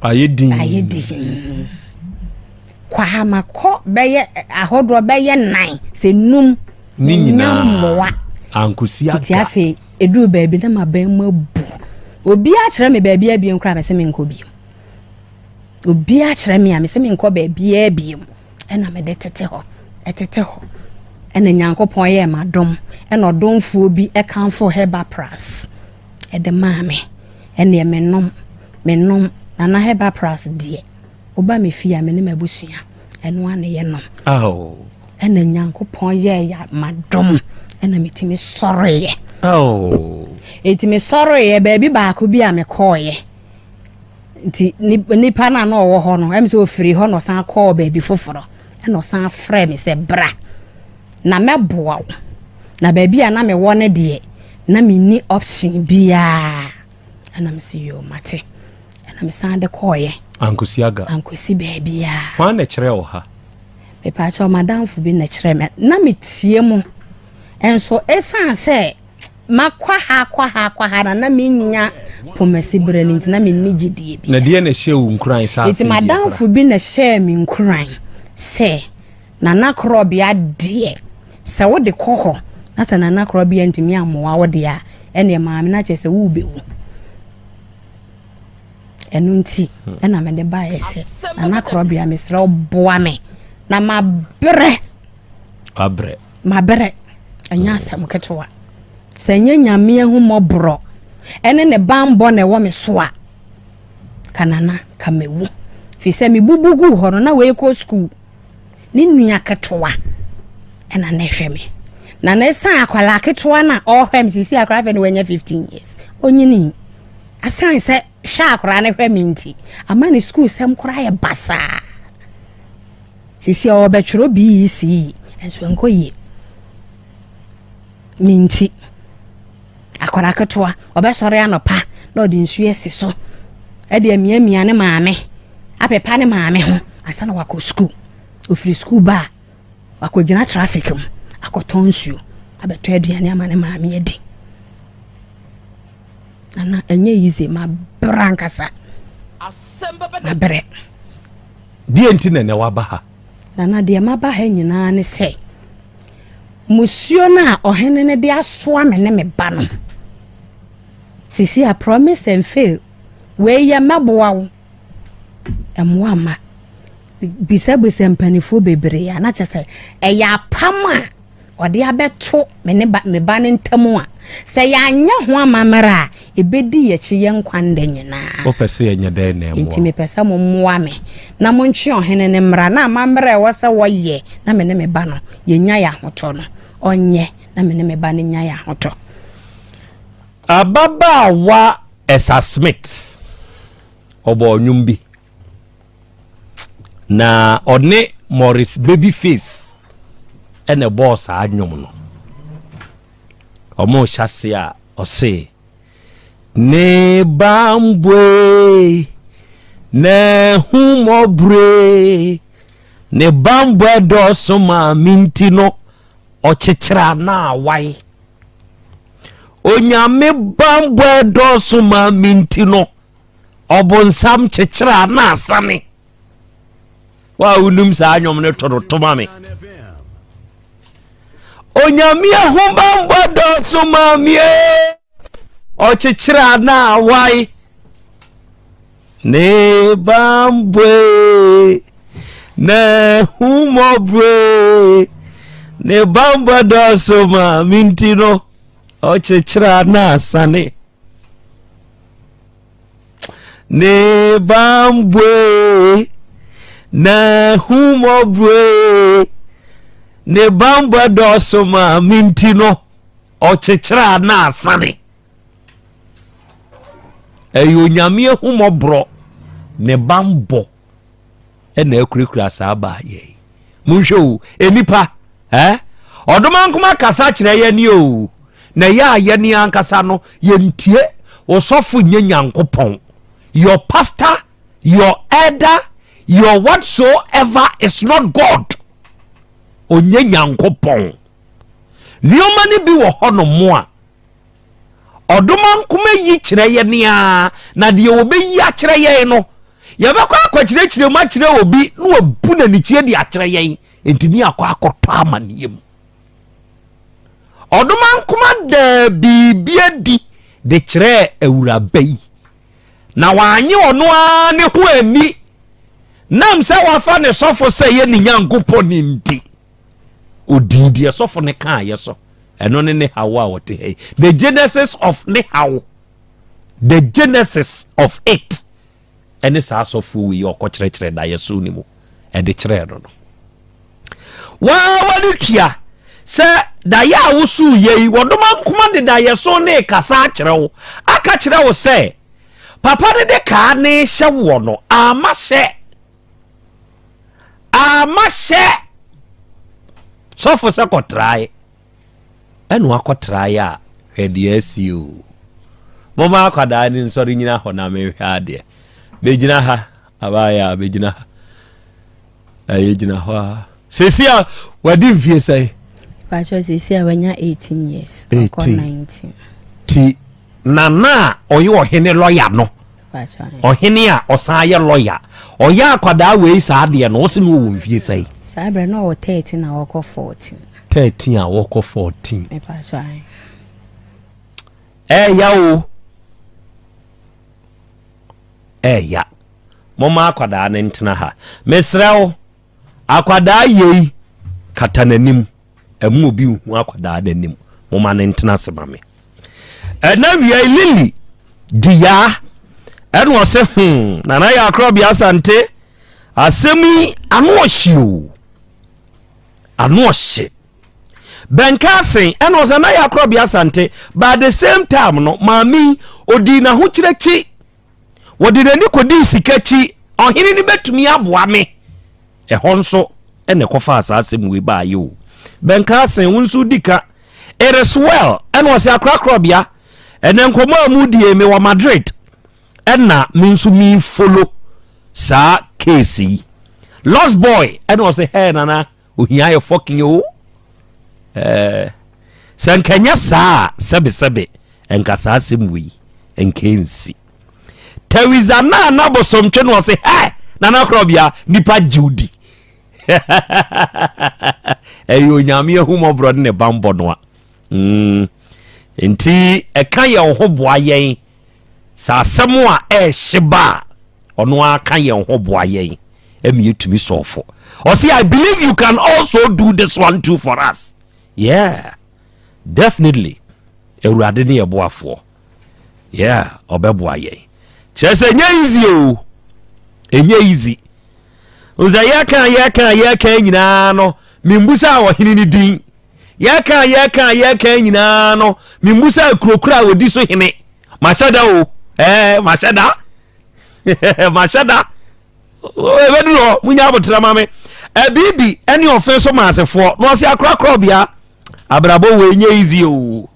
ayɛ din. Ayɛ din. Kɔ ha makɔ bɛyɛ ahodoɔ bɛyɛ nan sɛ num. Ne nyinaa mmoa. Ankosi nti aga. Afei ɛduru baabi na mabɛn mu abu. Obiara kyerɛ me baabi abiem koraa, mɛsɛ menkɔ bio. Obiara kyerɛ me a, mesɛ menkɔ baabiara bio. Ɛna mede tete hɔ, ɛtete hɔ, ɛna Nyankopɔn yɛɛ m'adom, ɛna ɔdomfoɔ bi ɛkamfo Herbal Plus ɛde maa me. Ɛneɛ menom, menom Nana Herbal Plus deɛ, woba me fie a, me ne m'abusua, ɛno a ne yɛnom. Aw. Ɛna Nyankopɔn yɛɛ yɛ m'adom, ɛna metumi sɔreeɛ. Aw. Enti mesɔreeɛ, baabi baako bi a mekɔɔeɛ nti nipa no a na ɔwɔ hɔ no, ɛm sɛ ɔfiri hɔ na ɔsan kɔɔ baabi foforɔ, ɛna ɔsan frɛ me sɛ bra na mɛboa wo. Na baabi a na mewɔ no deɛ, na menni option biara. Ɛna mese yo, mate. Ɛna mesan de kɔɔeɛ. Ankosi aga. Ankɔsi baabiaa. Hwan na kyerɛ wo ha? Mepaakyɛw, madamfo bi na kyerɛ me. Na metie mu nso, ɛsiane sɛ makɔ ha, kɔ ha, kɔ ha na menya pomasi berɛ no nti, na menni gyidie bi. Na deɛ na ɛhyɛ wo nkuran saa? Nti madamfo bi na hyɛɛ me nkuran sɛ Nana Korɔbea deɛ, sɛ wode kɔ hɔ na sɛ Nana Korɔbea ntumi ammoa wo deɛ a, ɛneɛ maame no akyerɛ sɛ worebɛwu. Ɛno nti ɛna mede baeɛ sɛ Nana Korɔbea, mesrɛ wo boa me na mabrɛ. Wabrɛ. Mabrɛ, ɛnyɛ asɛm ketewa. Sɛ ɛnyɛ Nyame ahummɔborɔ ɛne ne banbɔ na ɛwɔ me so a, ka Nana, ka mawu. Firi sɛ mebubu guu hɔ no, na wei kɔ sukuu. Ne nua ketewa ɛna na ɛhwɛ me. Na na ɛsan akwadaa ketewa no a ɔrehwɛ me, sisi akwadaa afei na wanya 15 years. Ɔnyini. Asan sɛ hwɛ akwadaa no hwɛ me nti, ama ne sukuu sɛm koraa yɛ basaa. Sisi a ɔrebɛtwerɛ BECE nso ɛnkɔ yie. Me nti, akwadaa ketewa ɔbɛsɔre anɔpa na ɔde nsuo asi so de amiamia ne maame, apepa ne maame ho ansa na wakɔ sukuu. Ɔfiri sukuu ba a, wakɔgyina traffic mu akɔtɔn nsuo abɛtɔ aduane ama ne maame adi. Nana, ɛnyɛ easy, mabrɛ ankasa. Mabrɛ. Deɛ nti na ɛnɛ waba ha? Nana, deɛ maba ha nyinaa ne sɛ, musuo no a ɔhene no de asoa me ne me ba no, sisi a promise and fail, wei yɛ mɛboa wo, ɛmmoa mma. Bisabisa mpanimfoɔ bebree a, na kyerɛ sɛ ɛyɛ apam a ɔde abɛto me ne ba, me ba no ntam a, sɛ yɛanyɛ ho amammerɛ a, ɛbɛdi yɛkyi yɛn nkwa nda nyinaa. Wopɛ sɛ yɛnyɛ dɛn na ɛmmoa Nti mepɛ sɛ mommoa me na montwe ɔhene no mmra na amammerɛ a ɛwɔ sɛ wɔyɛ na me ne me ba no yɛnya yɛn ahotɔ no, ɔnyɛ na me ne me ba no nya yɛn ahotɔ. Ababaawa Esa Smith, ɔbɔɔ nnwom bi. Na ɔne Maurice Babyface ɛna ɛbɔɔ saa nnwom no. Ɔmo hyɛ ase a ɔse ne bambwe na humɔbre ne bambwe dɔɔso maa me nti no ɔkyekyere anaa wae. Onyame bambwe dɔɔso maa me nti no Ɔbonsam kyekyere a na asane. Wo a wonim saa nnwom no to no to ma me. Onyame ahobammɔ dɔɔso ma me ɔkyekyere a na awae ne bambɔe na humɔbɔe ne bambɔ dɔɔso ma me nti no ɔkyekyere a na asane. Ne bambue n'ahummɔbue ne bambɔ dɔɔso ma me nti no ɔkyekyere a na asane ɛyɛ onyame ahummɔborɔ ne bambɔ ɛna akurakura saa baayɛ yi monhwɛ o nnipa eh? ɔdomankoma kasa kyerɛ yɛne o na ɛyɛ a yɛne ankasa no yɛntie osɔfo nyɛ nyankopɔn your pastor your elder your whatsoever is not god ɔnyɛ nyankopɔn nneɛma no bi wɔ hɔ nom a Ɔdomankoma yi kyerɛ yɛn ara, na deɛ ɔbɛyi akyerɛ yɛn no, yɛbɛkɔ akɔkyerɛkyerɛ mu akyerɛ obi na wabu n'anikyie de akyerɛ yɛn, nti ne akɔ akɔtɔ amaneɛ mu. Ɔdomankoma daa biribi adi de kyerɛɛ awuraba yi, na wanye ɔno ara ne ho ani nam sɛ wafa ne sɔfo sɛ yɛ ne Nyankopɔn nti. Odii deɛ sɔfo no kaeɛ so. Ɛno ne ne haw a ɔte ha yi. The genesis of ne haw. The genesis of it. Ɛne saa sɔfo wei ɔkɔkyerɛkyerɛ daeɛso no mu ɛde kyerɛɛ no no. Waa w'ani tua sɛ daeɛ a wosoo yɛ yi wɔdoma nkoma de daeɛso ne kasa akyerɛ wo aka kyerɛ wo sɛ papa no de kaa ne hyɛ woɔ no ama hyɛ Ama hyɛ sɔfo sɛ kɔtrae ɛna wakɔtrae a hwɛ deɛ asi o moma akwadaa ne nsɔre nyina hɔ na menhwɛ adeɛ bɛgyina ha abaayɛ a bɛgyina ha ɛyɛ gyina hɔ a sɛsi a wadi mfie sɛn Pacho sɛsi a wanya 18 years 18 19 ti Nana a ɔyɛ ɔhene lɔya no, ɔhene a ɔsan yɛ lɔya, ɔyɛ akwadaa wei saa adeɛ no, ɔsi no wɔ mfie sɛn? Saa berɛ no ɔwɔ 13 a ɔkɔ 14. 13 a ɔkɔ 14. Ɛɛya o. Ɛɛya. Moma akwadaa no ntena ha. Mesrɛ wo, akwadaa yei kata n'anim. Ɛmu obi nhu akwadaa n'anim. Moma ne ntena ase ma me. Ɛna wia Lily di yaa ɛna ɔse hmm Nana yɛ akorɔbea Asante asɛm yi ano ɔhye o ano ɔhye bɛnka asen ɛna ɔsɛ Nana yɛ akorɔbea Asante but at the same time no maame yi ɔdii n'ahokyerɛ akyi wɔde n'ani kɔdii sika akyi ɔhene no bɛtumi aboa me Ɛhɔ nso na ɛkɔfaa saa asɛm wei baeɛ o. Bɛnka asen, wo nso di ka. It is well, ɛna ɔsɛ akorakorabea. Ɛnɛ nkɔmmɔ a mu die, mewɔ Madrid, ɛna me nso me follow saa case yi. Lost boy, ɛna ɔsɛ hɛɛ nana, ohia yɛ fucking o. Ɛɛ, sɛ nkɛnyɛ saa a, sɛbesɛbe, nka saa asɛm wei, nka ɛnsi. Teresa naa na bosomtwe no ɔse hɛ nana korɔbea nipa gyew di ɛyɛ onyame ahummɔborɔ ne ne bambɔ no a mm. Nti ɛka yɛn ho boa yɛn sɛ asɛm a ɛɛhye ba a ɔno ara ka yɛn ho boa yɛn ɛmi yɛtumi sɔɔfo. Ɔse I believe you can also do this one too for us. Yeah, definitely. Awurade ne yɛ boafoɔ. Yeah, ɔbɛboa yɛn. Kyerɛ sɛ ɛnyɛ easy o. Ɛnyɛ easy. Sɛ yɛka yɛka yɛka nyinaa no, membusa ɔhene no din. Yɛka yɛka yɛka nyinaa no, membusa kurokuro a wɔdi so hene. Mahyɛ da o. Ɛɛ, mahyɛ da. Mahyɛ da. Ɛbɛduru hɔ, munya abotra ma me. Ɛbibi ɛne ɔfe so maasefoɔ na ɔse akorakora bea. Abrabɔ wei nyɛ easy o.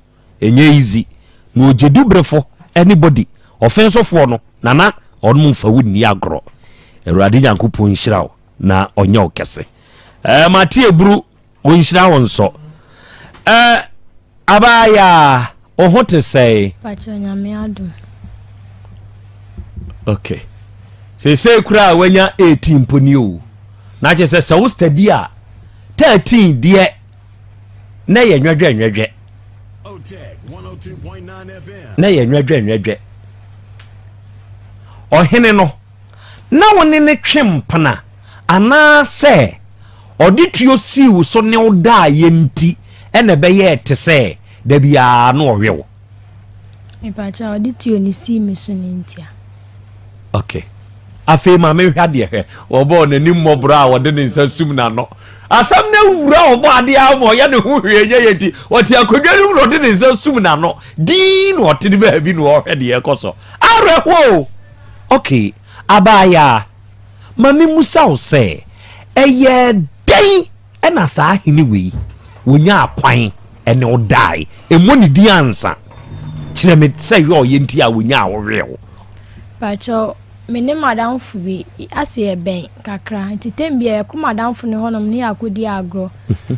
Ɛnyɛ easy na ɔgye du brefo anybody ɔfensofoɔ no nana ɔnom mfa wo nni agorɔ Awurade Nyankopɔn nhyira wo na ɔnyɛ wo kɛse ɛɛ mate eburu ɔnhyira wo nsɔ ɛɛ abaayaa wo ho te sɛe. Pakyɛ Nyame adom. Okay seesei koraa wanya 18 mpo ni o na kyerɛ sɛ sɛ wo study a 13 deɛ na ɛyɛ nwɛdwɛnwɛdwɛ na ɛyɛ nwɛdwɛnwɛdwɛ ɔhene no na wo ne ne twe mpena anaasɛ ɔde tuo sii wo so ne wo daeɛ nti ɛna ɛbɛyɛɛ te sɛ da biara na ɔwe wo. Mepakyɛ ɔde tuo ne sii me so ne ntia. Okay. Afei ma menhwɛ adeɛ hwɛ. Wɔbɔɔ n'anim mmɔborɔ a wɔde ne nsa sum n'ano. Asɛm no awura ɔbɔ adeɛ ara ma ɔyɛ ne ho hwee nyɛ yɛ nti ɔte akonnwa no mu na ɔde ne nsa sum n'ano. Dinn na ɔte ne baabi na ɔrehwɛ deɛ ɛrekɔ so. Awerɛhoɔ o! Okay, abaayaa, ma memmusa wo sɛ, ɛyɛɛ dɛn Ɛna saa hene wei, wɔnyaa kwan ne wo dae. Mmɔ ne din ansa. Kyerɛ me sɛ yɛ ɔyɛ nti a wɔnyaa wo wee wo. Pakyɛw, me ne m'adamfo bi ase yɛbɛn kakra nti tɛm biara yɛkɔ m'adamfo no hɔnom ne yɛakɔdi agorɔ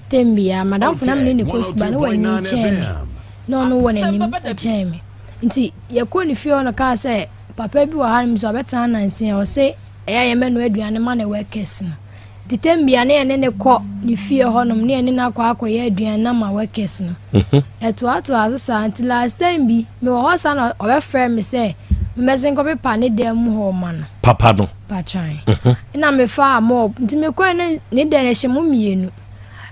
tɛm biara. M'adamfo na me ne no kɔ sukuu ba na wanyin kyɛn me na ɔno wɔ n'anim kyɛn me nti yɛkɔɔ ne fie hɔ na ɔkaa sɛ papa bi wɔ hanom nso ɔbɛtena nnansa yi ɔse ɛyɛ a yɛmmɛnoa aduane ma ne workers no. Nti tɛm bia na yɛne no kɔ ne fie hɔnom na yɛne no akɔ akɔyɛ aduane no ama workers no. Mhm. Ɛtoatoa so saa nti last time bi mewɔ hɔ saa na ɔbɛfrɛ me sɛ memmɛsen nkɔpepa ne dan mu hɔ ma no. Papa no. Patran. Mhm. Ɛna mefaa mop nti mekɔɛ no ne dan no ɛhyɛ mu mmienu.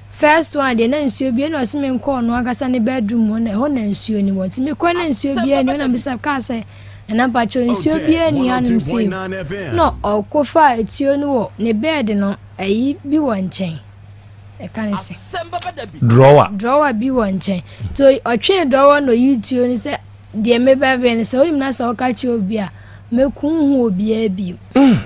First one deɛ na nsuo bi ɛna ɔse menkɔ ɔno ankasa ne bedroom hɔ na ɛhɔ na nsuo no wɔ nti mekɔɛ na nsuo biara ni hɔ na mebisa kaa sɛ Nana mpakyɛw nsuo biara nni hanom sei o. Na ɔko faa etuo no wɔ ne bed no ayi bi wɔ nkyɛn. Ɛka ne sɛ. Drawer. Drawer bi wɔ nkyɛn. Nti ɔtwee drawer na ɔyii tuo no sɛ deɛ mebɛwe no sɛ wonim na sɛ woka kyerɛ obi a mɛku nhu obiara bio. Mm.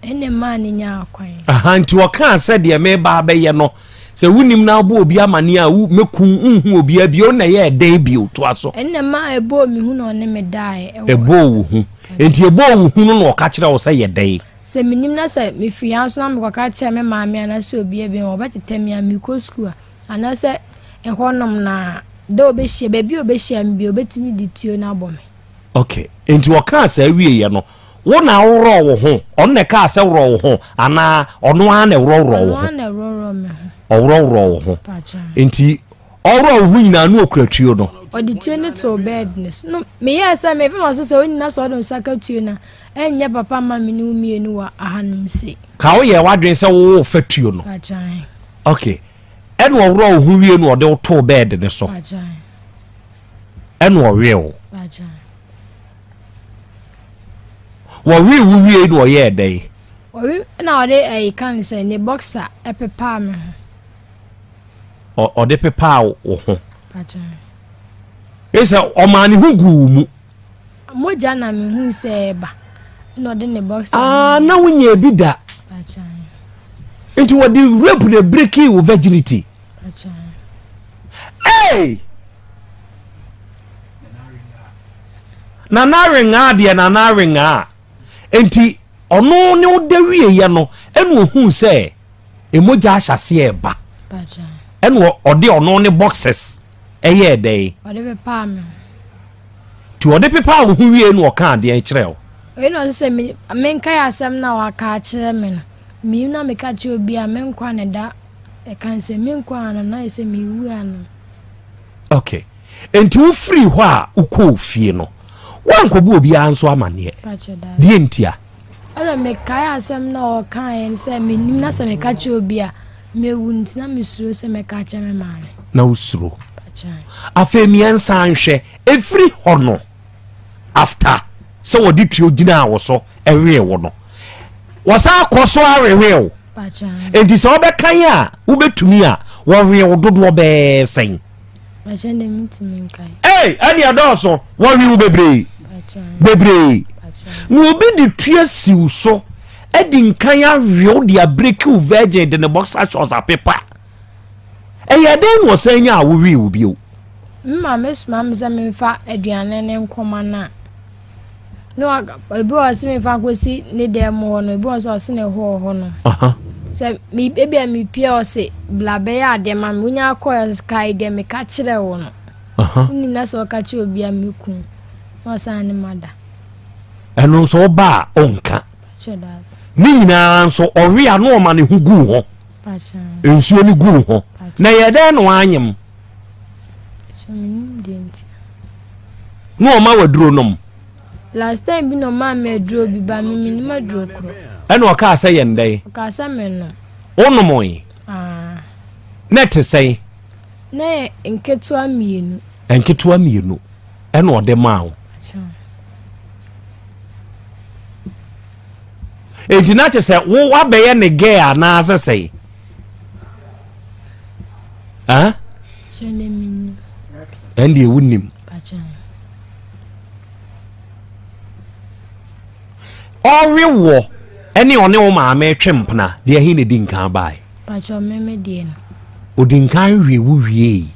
Ɛna ɛmaa no nyaa kwan. Aha, nti ɔkaa sɛ deɛ meba abɛyɛ no, sɛ wonim na wobɔ obi amaneɛ a, mɛku nhu obiara bio, na ɛyɛɛ dɛn bio? Toa so. Ɛna ɛmaa ɛbɔɔ me hu na ɔne me daeɛ. Ɛbɔɔ wo hu. Nti ɛbɔɔ wo hu no na ɔka kyerɛ wo sɛ yɛ dɛn? Sɛ menim na sɛ mefiri ha nso na mekɔka kyerɛ me maame anaasɛ obiara bio a, ɔbɛtetɛ me a mekɔ sukuu a, anaasɛ ɛhɔnom na da ɔbɛhyia, baabi a ɔbɛhyia me bio, ɔbɛtumi de tuo no abɔ me. Ok, enti ɔkaa saa wieeɛ no, wo na worɔɔ wo ho? Ɔno na ɛkaa sɛ worɔ wo ho anaa ɔno ara na ɛworɔworɔɔ wo ho? Ɔno ara na ɛworɔworɔɔ me ho. Ɔworɔworɔɔ wo ho. Enti ɔworɔɔ wo ho nyinaa na ɔkura tuo no? Ɔde tuo no too bed no so. No, meyɛɛ sɛ mefe ma so sɛ wo nyina sɛ ɔde nsa ka tuo no a, ɛnyɛ papa mma me ne wo mmienu wɔ ahanom sei. Ka woyɛɛ w'adwene sɛ worefa tuo no? Ok. Ɛna ɔworɔ wo ho wie na ɔde wo too bɛɛde no so. Ɛna ɔwee wo. Wɔwee wo wie na ɔyɛɛ dɛn? Ɔwe na ɔde ɛyi ka ne sɛ ne boxer ɛpepaa me ho. Ɔde pepaa wo ho. Ɛsɛ ɔmaa ne ho guu mu. Mogya na mehuu sɛ ɛreba na ɔde ne boxer. Ah, na wonyɛ bi da. Nti wɔde rape na breaking wo virginity. Hey! Nana awengaa deɛ nana awengaa. Nti ɔno ne wo da wieɛ no ɛna ohuu sɛ emogya ahyɛseɛ ɛba. Ɛna ɔde ɔno ne boxers ɛyɛɛ dɛn? Ɔde pepaa me ho. Nti ɔde pepaa wo ho wiei na ɔkaa deɛn kyerɛɛ wo? Wei na ɔse sɛ me menkae asɛm no a waka akyerɛ me no, menim na meka kyerɛ obi a me nkwa na ɛda ɛka ne sɛ me nkwa ano na ayɛ sɛ mewu ano. Ok, nti wo firii hɔ a wokɔɔ fie no, woankɔbɔ obiara nso amaneɛ? Deɛ ntia? Ɔsɛ mekae asɛm no a ɔkaeɛ no sɛ menim na sɛ meka kyerɛ obi a Mewu nti na mesuro sɛ mɛka akyerɛ me maame. Na wosuro. Afei mmiɛnsa nhwɛ ɛfiri hɔ no after sɛ wɔde tuo gyinaa wo so ɛwee wo no wɔsan kɔ so awewee wo enti sɛ wɔbɛkan a wobɛtumi a wɔwee wo dodoɔ bɛɛ sɛn? Ei ɛne ɛdɔɔso wɔwe wo bebree bebree na obi de tua siw so adi nkan awe wo de abreki wo virgin de ne boxer shorts apepa ɛyɛ dɛn na ɔsan nya a wowee wo bio? Me maame soma me sɛ memfa aduane ne nkɔma no a na wa ebi wɔ sɛ memfa nkɔsi ne dan mu hɔ no ebi wɔ sɛ ɔse ne hɔ hɔ no sɛ me ebi a mepie ɔse bla bɛyɛ adeɛ ma me wonya akɔ kae deɛ meka kyerɛ wo no wonim na sɛ ɔka kyerɛ obi a meku na ɔsan ne ma da. Ɛno nso ɔba a ɔnka ne nyinaa nso ɔwe a na ɔma ne ho gu ho nsuo no gu ho na yɛ dɛn na wanyem Na ɔma wo aduro nom. Last time bi na ɔmaa me aduro bi ba me menim aduro korɔ. Ɛna ɔkaa sɛ yɛn dɛn? Ɔkaa sɛ menom. Wonomoe? Ah. Na ɛte sɛn? Na yɛ nketewa mmienu. Nketewa mmienu ɛna ɔde maa wo. Enti na kyerɛ sɛ wo wabɛyɛ ne gɛɛ anaasɛ sɛn? Ah? Ɛndeɛ wonim. Ɔwe wɔ ɛne ɔne wo maame twe mpena deɛ ɛhe na ɛdi nkan bae? Ɔdi nkan we wo wiei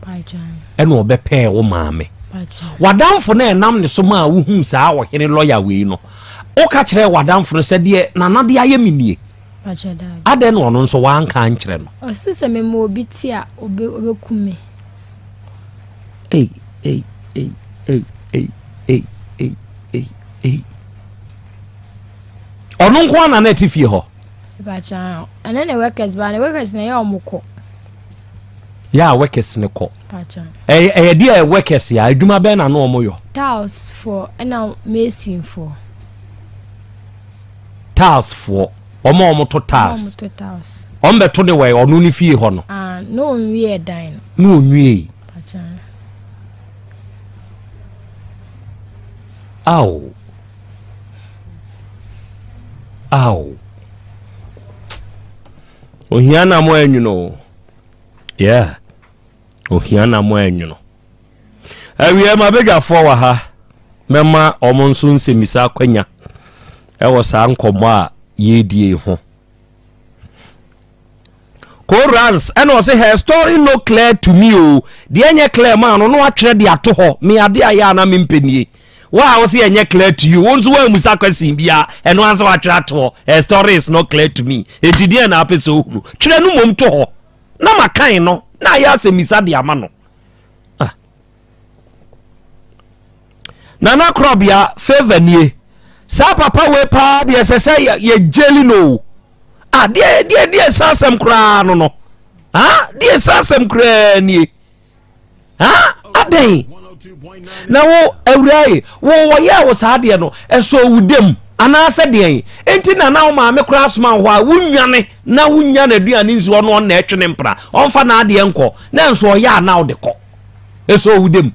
ɛna ɔbɛpɛɛ wo maame. W'adamfo no a ɛnam ne so maa wohuu saa ɔhene lɔya wei no, woka kyerɛɛ w'adamfo no sɛ deɛ Nana de ayɛ me nie? Adɛn na ɔno nso wanka ankyerɛ no? Ɔse sɛ mema obi te a obe obeku me. Ei ei ei ei ei ei ei ei ei. Ɔno nko ara na na ɛte fie hɔ. Mepakyɛ ɛne ne workers ba ne workers na ɛyɛ ɔmo kɔ. Yɛ a workers ne kɔ. Ɛyɛ ɛyɛ deɛ workers yɛ adwuma bɛn na na ɔmo yɔ. Tiles foɔ ɛna mason foɔ. Tiles foɔ wɔn a wɔn to tiles wɔn bɛ to de wɔ ɔno ne fie hɔ no. Ah, na onwie dan no. Na onwie. Aw. Aw. Ohia na mo anwuno. Yeah. Ohia na mo anwuno. Awiei m'abadwafoɔ wɔ ha, mɛma wɔn nso nsɛmmisa akwanya wɔ saa nkɔmmɔ a yɛredie yi ho. Korans ɛna ɔse her story no clear to me o deɛ ɛnyɛ clear maa no na watwerɛ de ato hɔ me ade a yɛ a na mempɛ nie wo a wo se ɛnyɛ clear to you wo nso woamusa question bia ɛno ansa watwerɛ ato hɔ her story is not clear to me enti deɛ na apɛ sɛ ohunu twerɛ no mmom to hɔ na makan no na ayɛ asɛmmisa de ama no Ah. Nana Korɔbea favor nie. Saa papa wei paa deɛ ɛsɛ sɛ yɛ gyeli no o. Ah, deɛ deɛ deɛ saa asɛm koraa no no. Ah, deɛ saa asɛm koraa nie. Ah, adɛn? Na wo awura yi, wo wɔyɛ wo saa deɛ no, ɛsɔ wo dam. Anaasɛ deɛn nti na na wo maame koraa soma wo hɔ a wonwane na wonnya n'aduane nsi hɔ na ɔno na ɛtwe ne mpena, ɔmfa n'adeɛ nkɔ, na nso ɔyɛ a na wode kɔ? Ɛsɛ owu dam.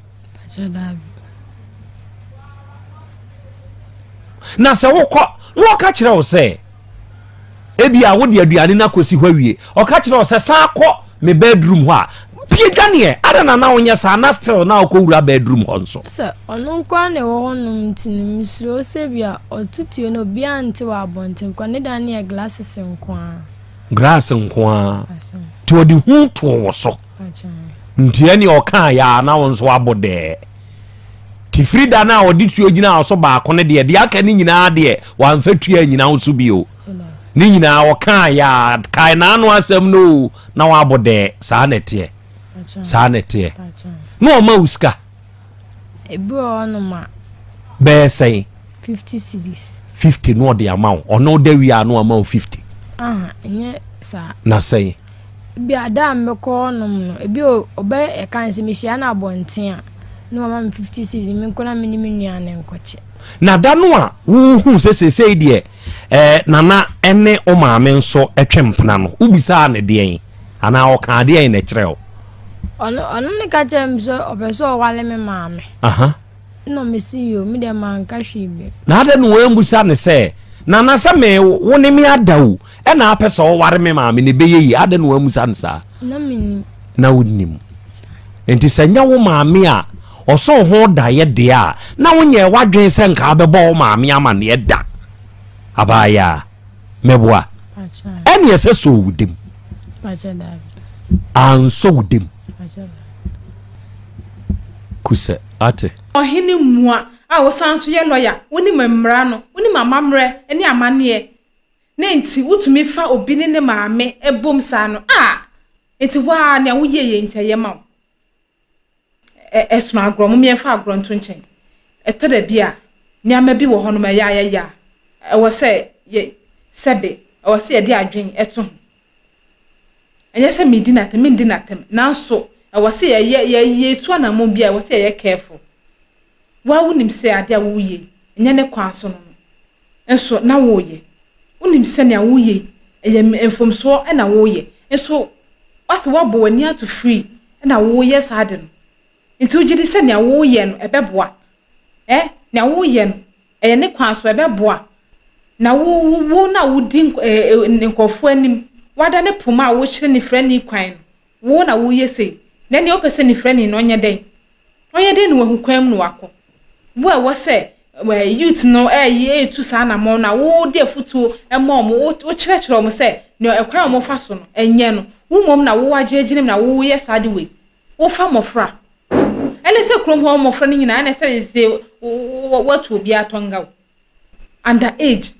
Na sɛ wokɔ na ɔka kyerɛ wo sɛ ebi a wode aduane no akɔsi hɔ awie, ɔka kyerɛ wo sɛ san kɔ me bedroom hɔ a, pie dwaneɛ. Ada na na wonyɛ saa na still na wokɔwura bedroom hɔ nso. Sɛ ɔno nko ara na ɛwɔ hɔnom nti no, mesuro sɛ bi a ɔto tuo no obiara nte wɔ abɔnten because ne dan no yɛ glasses nko ara. Glass nko ara. Nti ɔde hu too wo so. Nti ɛne ɔkaa yɛ a na wo nso abo dɛɛ. Nti firi da no a ɔde tuo gyinaa wo so baako no deɛ, deɛ aka no nyinaa deɛ wamfa tuo anyina wo so bio. Ne nyinaa ɔkaa yɛ a, kae n'ano asɛm no o, na wabo dɛɛ. Saa na ɛteɛ. Saa na ɛteɛ. Na ɔma wo sika. Ebi wɔ hɔnom a. Bɛyɛ sɛn? 50 cedis. 50 na ɔde ama wo. Ɔne wo da wie a na wama wo 50. Aha, ɛnyɛ saa. Na sɛn? Ebia da a mɛkɔ hɔnom no, ebi o, ɔbɛ ɛka ne sɛ mehyia no abɔnten a, na wama me 50 cedis, menkɔ na me ne me nua no nkɔkyɛ. Na da no a wohuu sɛ seesei deɛ eh, Nana ne wo maame nso twe mpena no, wobisaa no deɛn? Anaa ɔkaa deɛn na ɛkyerɛɛ wo? Ɔno, ɔno ne ka kyerɛɛ me sɛ ɔpɛ sɛ ɔware me maame. Aha. Nna mese yoo, me deɛ manka hwee bio. Na adɛn na woammisa no sɛ, Nana sɛ me wo ne me ada o, ɛna apɛ sɛ ɔware me maame no, ɛbɛyɛ yie? Adɛn na woammisa no saa? Na mennim. Na wonnim. Enti sɛ nyɛ wo maame a ɔsoo ho daeɛ deɛ a, na wonyɛɛ w'adwene sɛ nka wobɛbɔ wo maame amanneɛ da. Abaayaa, meboa? Ɛneɛ sɛ sɔɔ wo dem. Ansɔ wo dem. Kusɛ, wate? Ɔhene mua a wosan nso yɛ lɔya, wonim mmara no, wonim amammerɛ ne amanneɛ, na enti wotumi fa obi ne ne maame bom saa no, ah! Enti hɔ ara nea woyɛeɛ yi nti ɛyɛ ma wo. Ɛ, ɛsono agorɔ, mom yɛmfa agorɔ nto nkyɛn. Ɛtɔ da bi a, nneɛma bi wɔ hɔnom a ɛyɛ a yɛyɛ a, ɛwɔ sɛ yɛ, sɛbe, ɛwɔ sɛ yɛde adwene to ho. Ɛnyɛ sɛ meredi no atɛm, mendi no atɛm, nanso ɛwɔ sɛ yɛyɛ, yɛ, yɛtu anammɔn bi a ɛwɔ sɛ yɛyɛ careful. Wo ara wonim sɛ adeɛ a woreyɛ yi, ɛnyɛ ne kwan so no no, nso na woreyɛ. Wonim sɛ nea woreyɛ yi, ɛyɛ mfomsoɔ na woreyɛ, nso woasɛ woabɔ w'ani ato free na woreyɛ saa ade no. Nti wogye di sɛ nea woreyɛ no, ɛbɛboa? Ɛ, nea woreyɛ no, Ɛyɛ ne kwan so, ɛbɛboa. Na wo, wo, wo na wodi nk, eh, eh, nkurɔfoɔ anim, woadane poma a wokyerɛ nifirani kwan no, wo na woreyɛ sei. Na ɛnneɛ wopɛ sɛ nifirani no ɔnyɛ dɛn? Ɔnyɛ dɛn na wahu kwan mu na wakɔ? Wo a ɛwɔ sɛ eh, youth no ɛreyi, ɛretu saa anammɔn no a, wode afotuo ma wɔn, wo, wokyerɛkyerɛ wɔn sɛ nea ɛkwan a wɔfa so no, ɛnyɛ no. Wo mmom na wo agyinagyina mu na woreyɛ saa ade wei. Wofa mmɔfra. Ɛne sɛ kurom hɔ mmɔfra no nyinaa ɛna sɛ sɛ wɔatu obiara tɔnga o. Under age.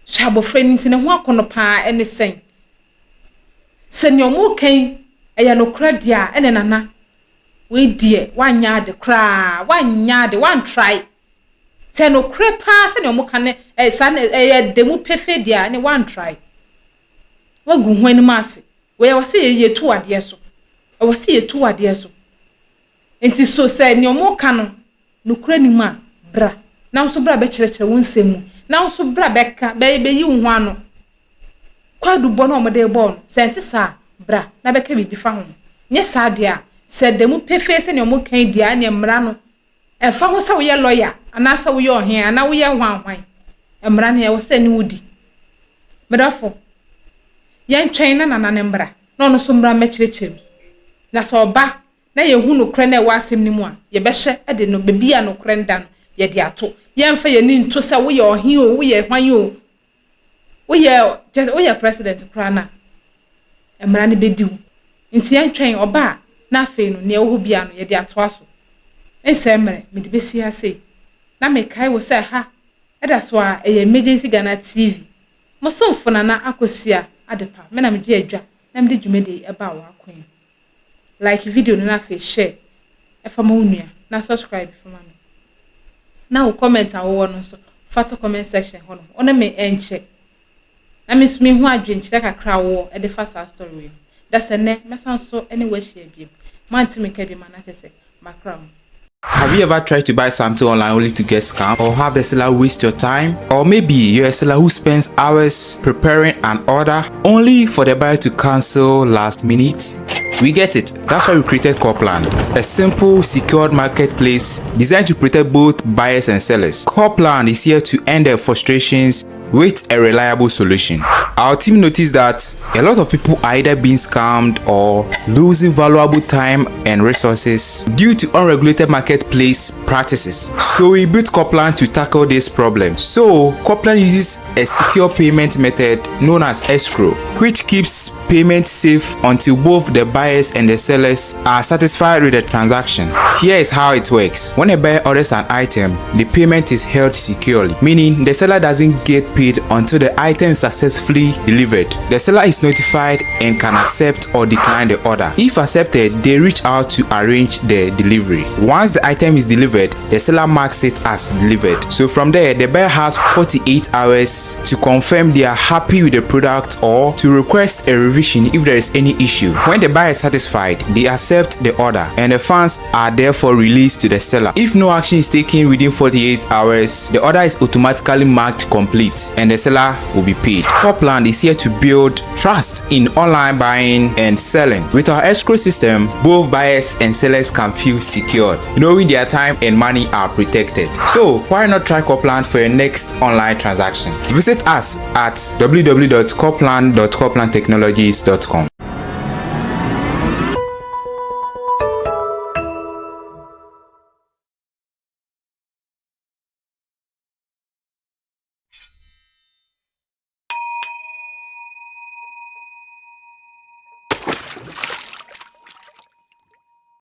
Hwɛ abɔfra no nti ne ho akɔnɔ paa ɛne sɛn. Sɛ nea wɔn reka yi ɛyɛ nokorɛ deɛ a ɛne nana wei deɛ wanyɛ ade koraa wanyɛ ade wantrae. Sɛ nokorɛ paa sɛ nea wɔn ka no saa ɛyɛ da mu pefee deɛ a ɛne wantrae. Wagu ho anim ase. Wei ɛwɔ sɛ yɛtu adeɛ so. Ɛwɔ sɛ yɛtu adeɛ so. Nti so sɛ nea wɔka no nokorɛ nni mu a, bra na wo nso bra bɛkyerɛkyerɛ wo nsɛm mu. Na wo nso bra bɛka, bɛ, bɛyi wo ho ano. Kwaadu bɔ no a wɔde rebɔ wo no, sɛ ɛnte saa a, bra na bɛka biribi fa ho. Nyɛ saa deɛ a, sɛ ɛda mu pefee sɛ nea wɔka yi deɛ a, ɛnneɛ mmara no, ɛmfa ho sɛ woyɛ lɔya anaasɛ woyɛ ɔhene anaa woyɛ hwanhwan, mmara no, ɛwɔ sɛ ɛne wo di. Me dɔfo, yɛntwɛn na Nana no mmra, na ɔno nso mmra mmɛkyerɛkyerɛ mu. Na sɛ ɔba na yɛhu nokorɛ no a ɛwɔ asɛm no mu a, yɛbɛhyɛ de no baabi a nokorɛ no da no, yɛde ato. Yɛmfa yɛn ani nto sɛ woyɛ ɔhene o, woyɛ hwan o, woyɛ, kyerɛ sɛ woyɛ president koraa no a, mmara no bɛdi wo. Nti yɛntwɛn, ɔba a, na afei no, nea ɛwɔ hɔ biara no, yɛde atoa so. Nsɛe mmerɛ, mede bɛsi ha sei. Na mekae wo sɛ ha da so ara ɛyɛ Emergency Ghana TV. Mo somfo Nana Akosua Adepa, me na megye adwa na mede dwumadie yi ɛbaa w'akwan mu. Like video no na afei share ɛfa ma wo nua na subscribe fa ma me. Na wo comment a wowɔ no nso fa to comment section hɔ nom. Wo ne me ɛnkyɛ na me nso mehu adwenkyerɛ kakra a wowɔ ɛde fa saa story wei ho. Dasɛ nnɛ mɛsan so ne wo ahyia biom. Moante me nka biom a na kyerɛ sɛ makra mo. Have you ever tried to buy something online only to get scammed or have the seller waste your time? Or maybe you're a seller who spends hours preparing an order only for the buyer to cancel last minute? We get it. That's why we created Copland, a simple, secured marketplace designed to protect both buyers and sellers. Copland is here to end the frustrations with a reliable solution. Our team noticed that a lot of people are either being scammed or losing valuable time and resources due to unregulated marketplace practices. So we built Copland to tackle this problem. So Copland uses a secure payment method known as escrow, which keeps payment safe until both the buyers and the sellers are satisfied with the transaction. Here is how it works. When a buyer orders an item, the payment is held securely, meaning the seller doesn't get paid until the item is successfully delivered. The seller is notified and can accept or decline the order. If accepted, they reach out to arrange the delivery. Once the item is delivered, the seller marks it as delivered. So from there, the buyer has 48 hours to confirm they are happy with the product or to request a revision if there is any issue. When the buyer is satisfied, they accept the order and the funds are therefore released to the seller. If no action is taken within 48 hours, the order is automatically marked complete and the seller will be paid. Copland is here to build trust in online buying and selling. With our escrow system, both buyers and sellers can feel secured, knowing their time and money are protected. So why not try Copland for your next online transaction? Visit us at www.copland.coplandtechnologies.com.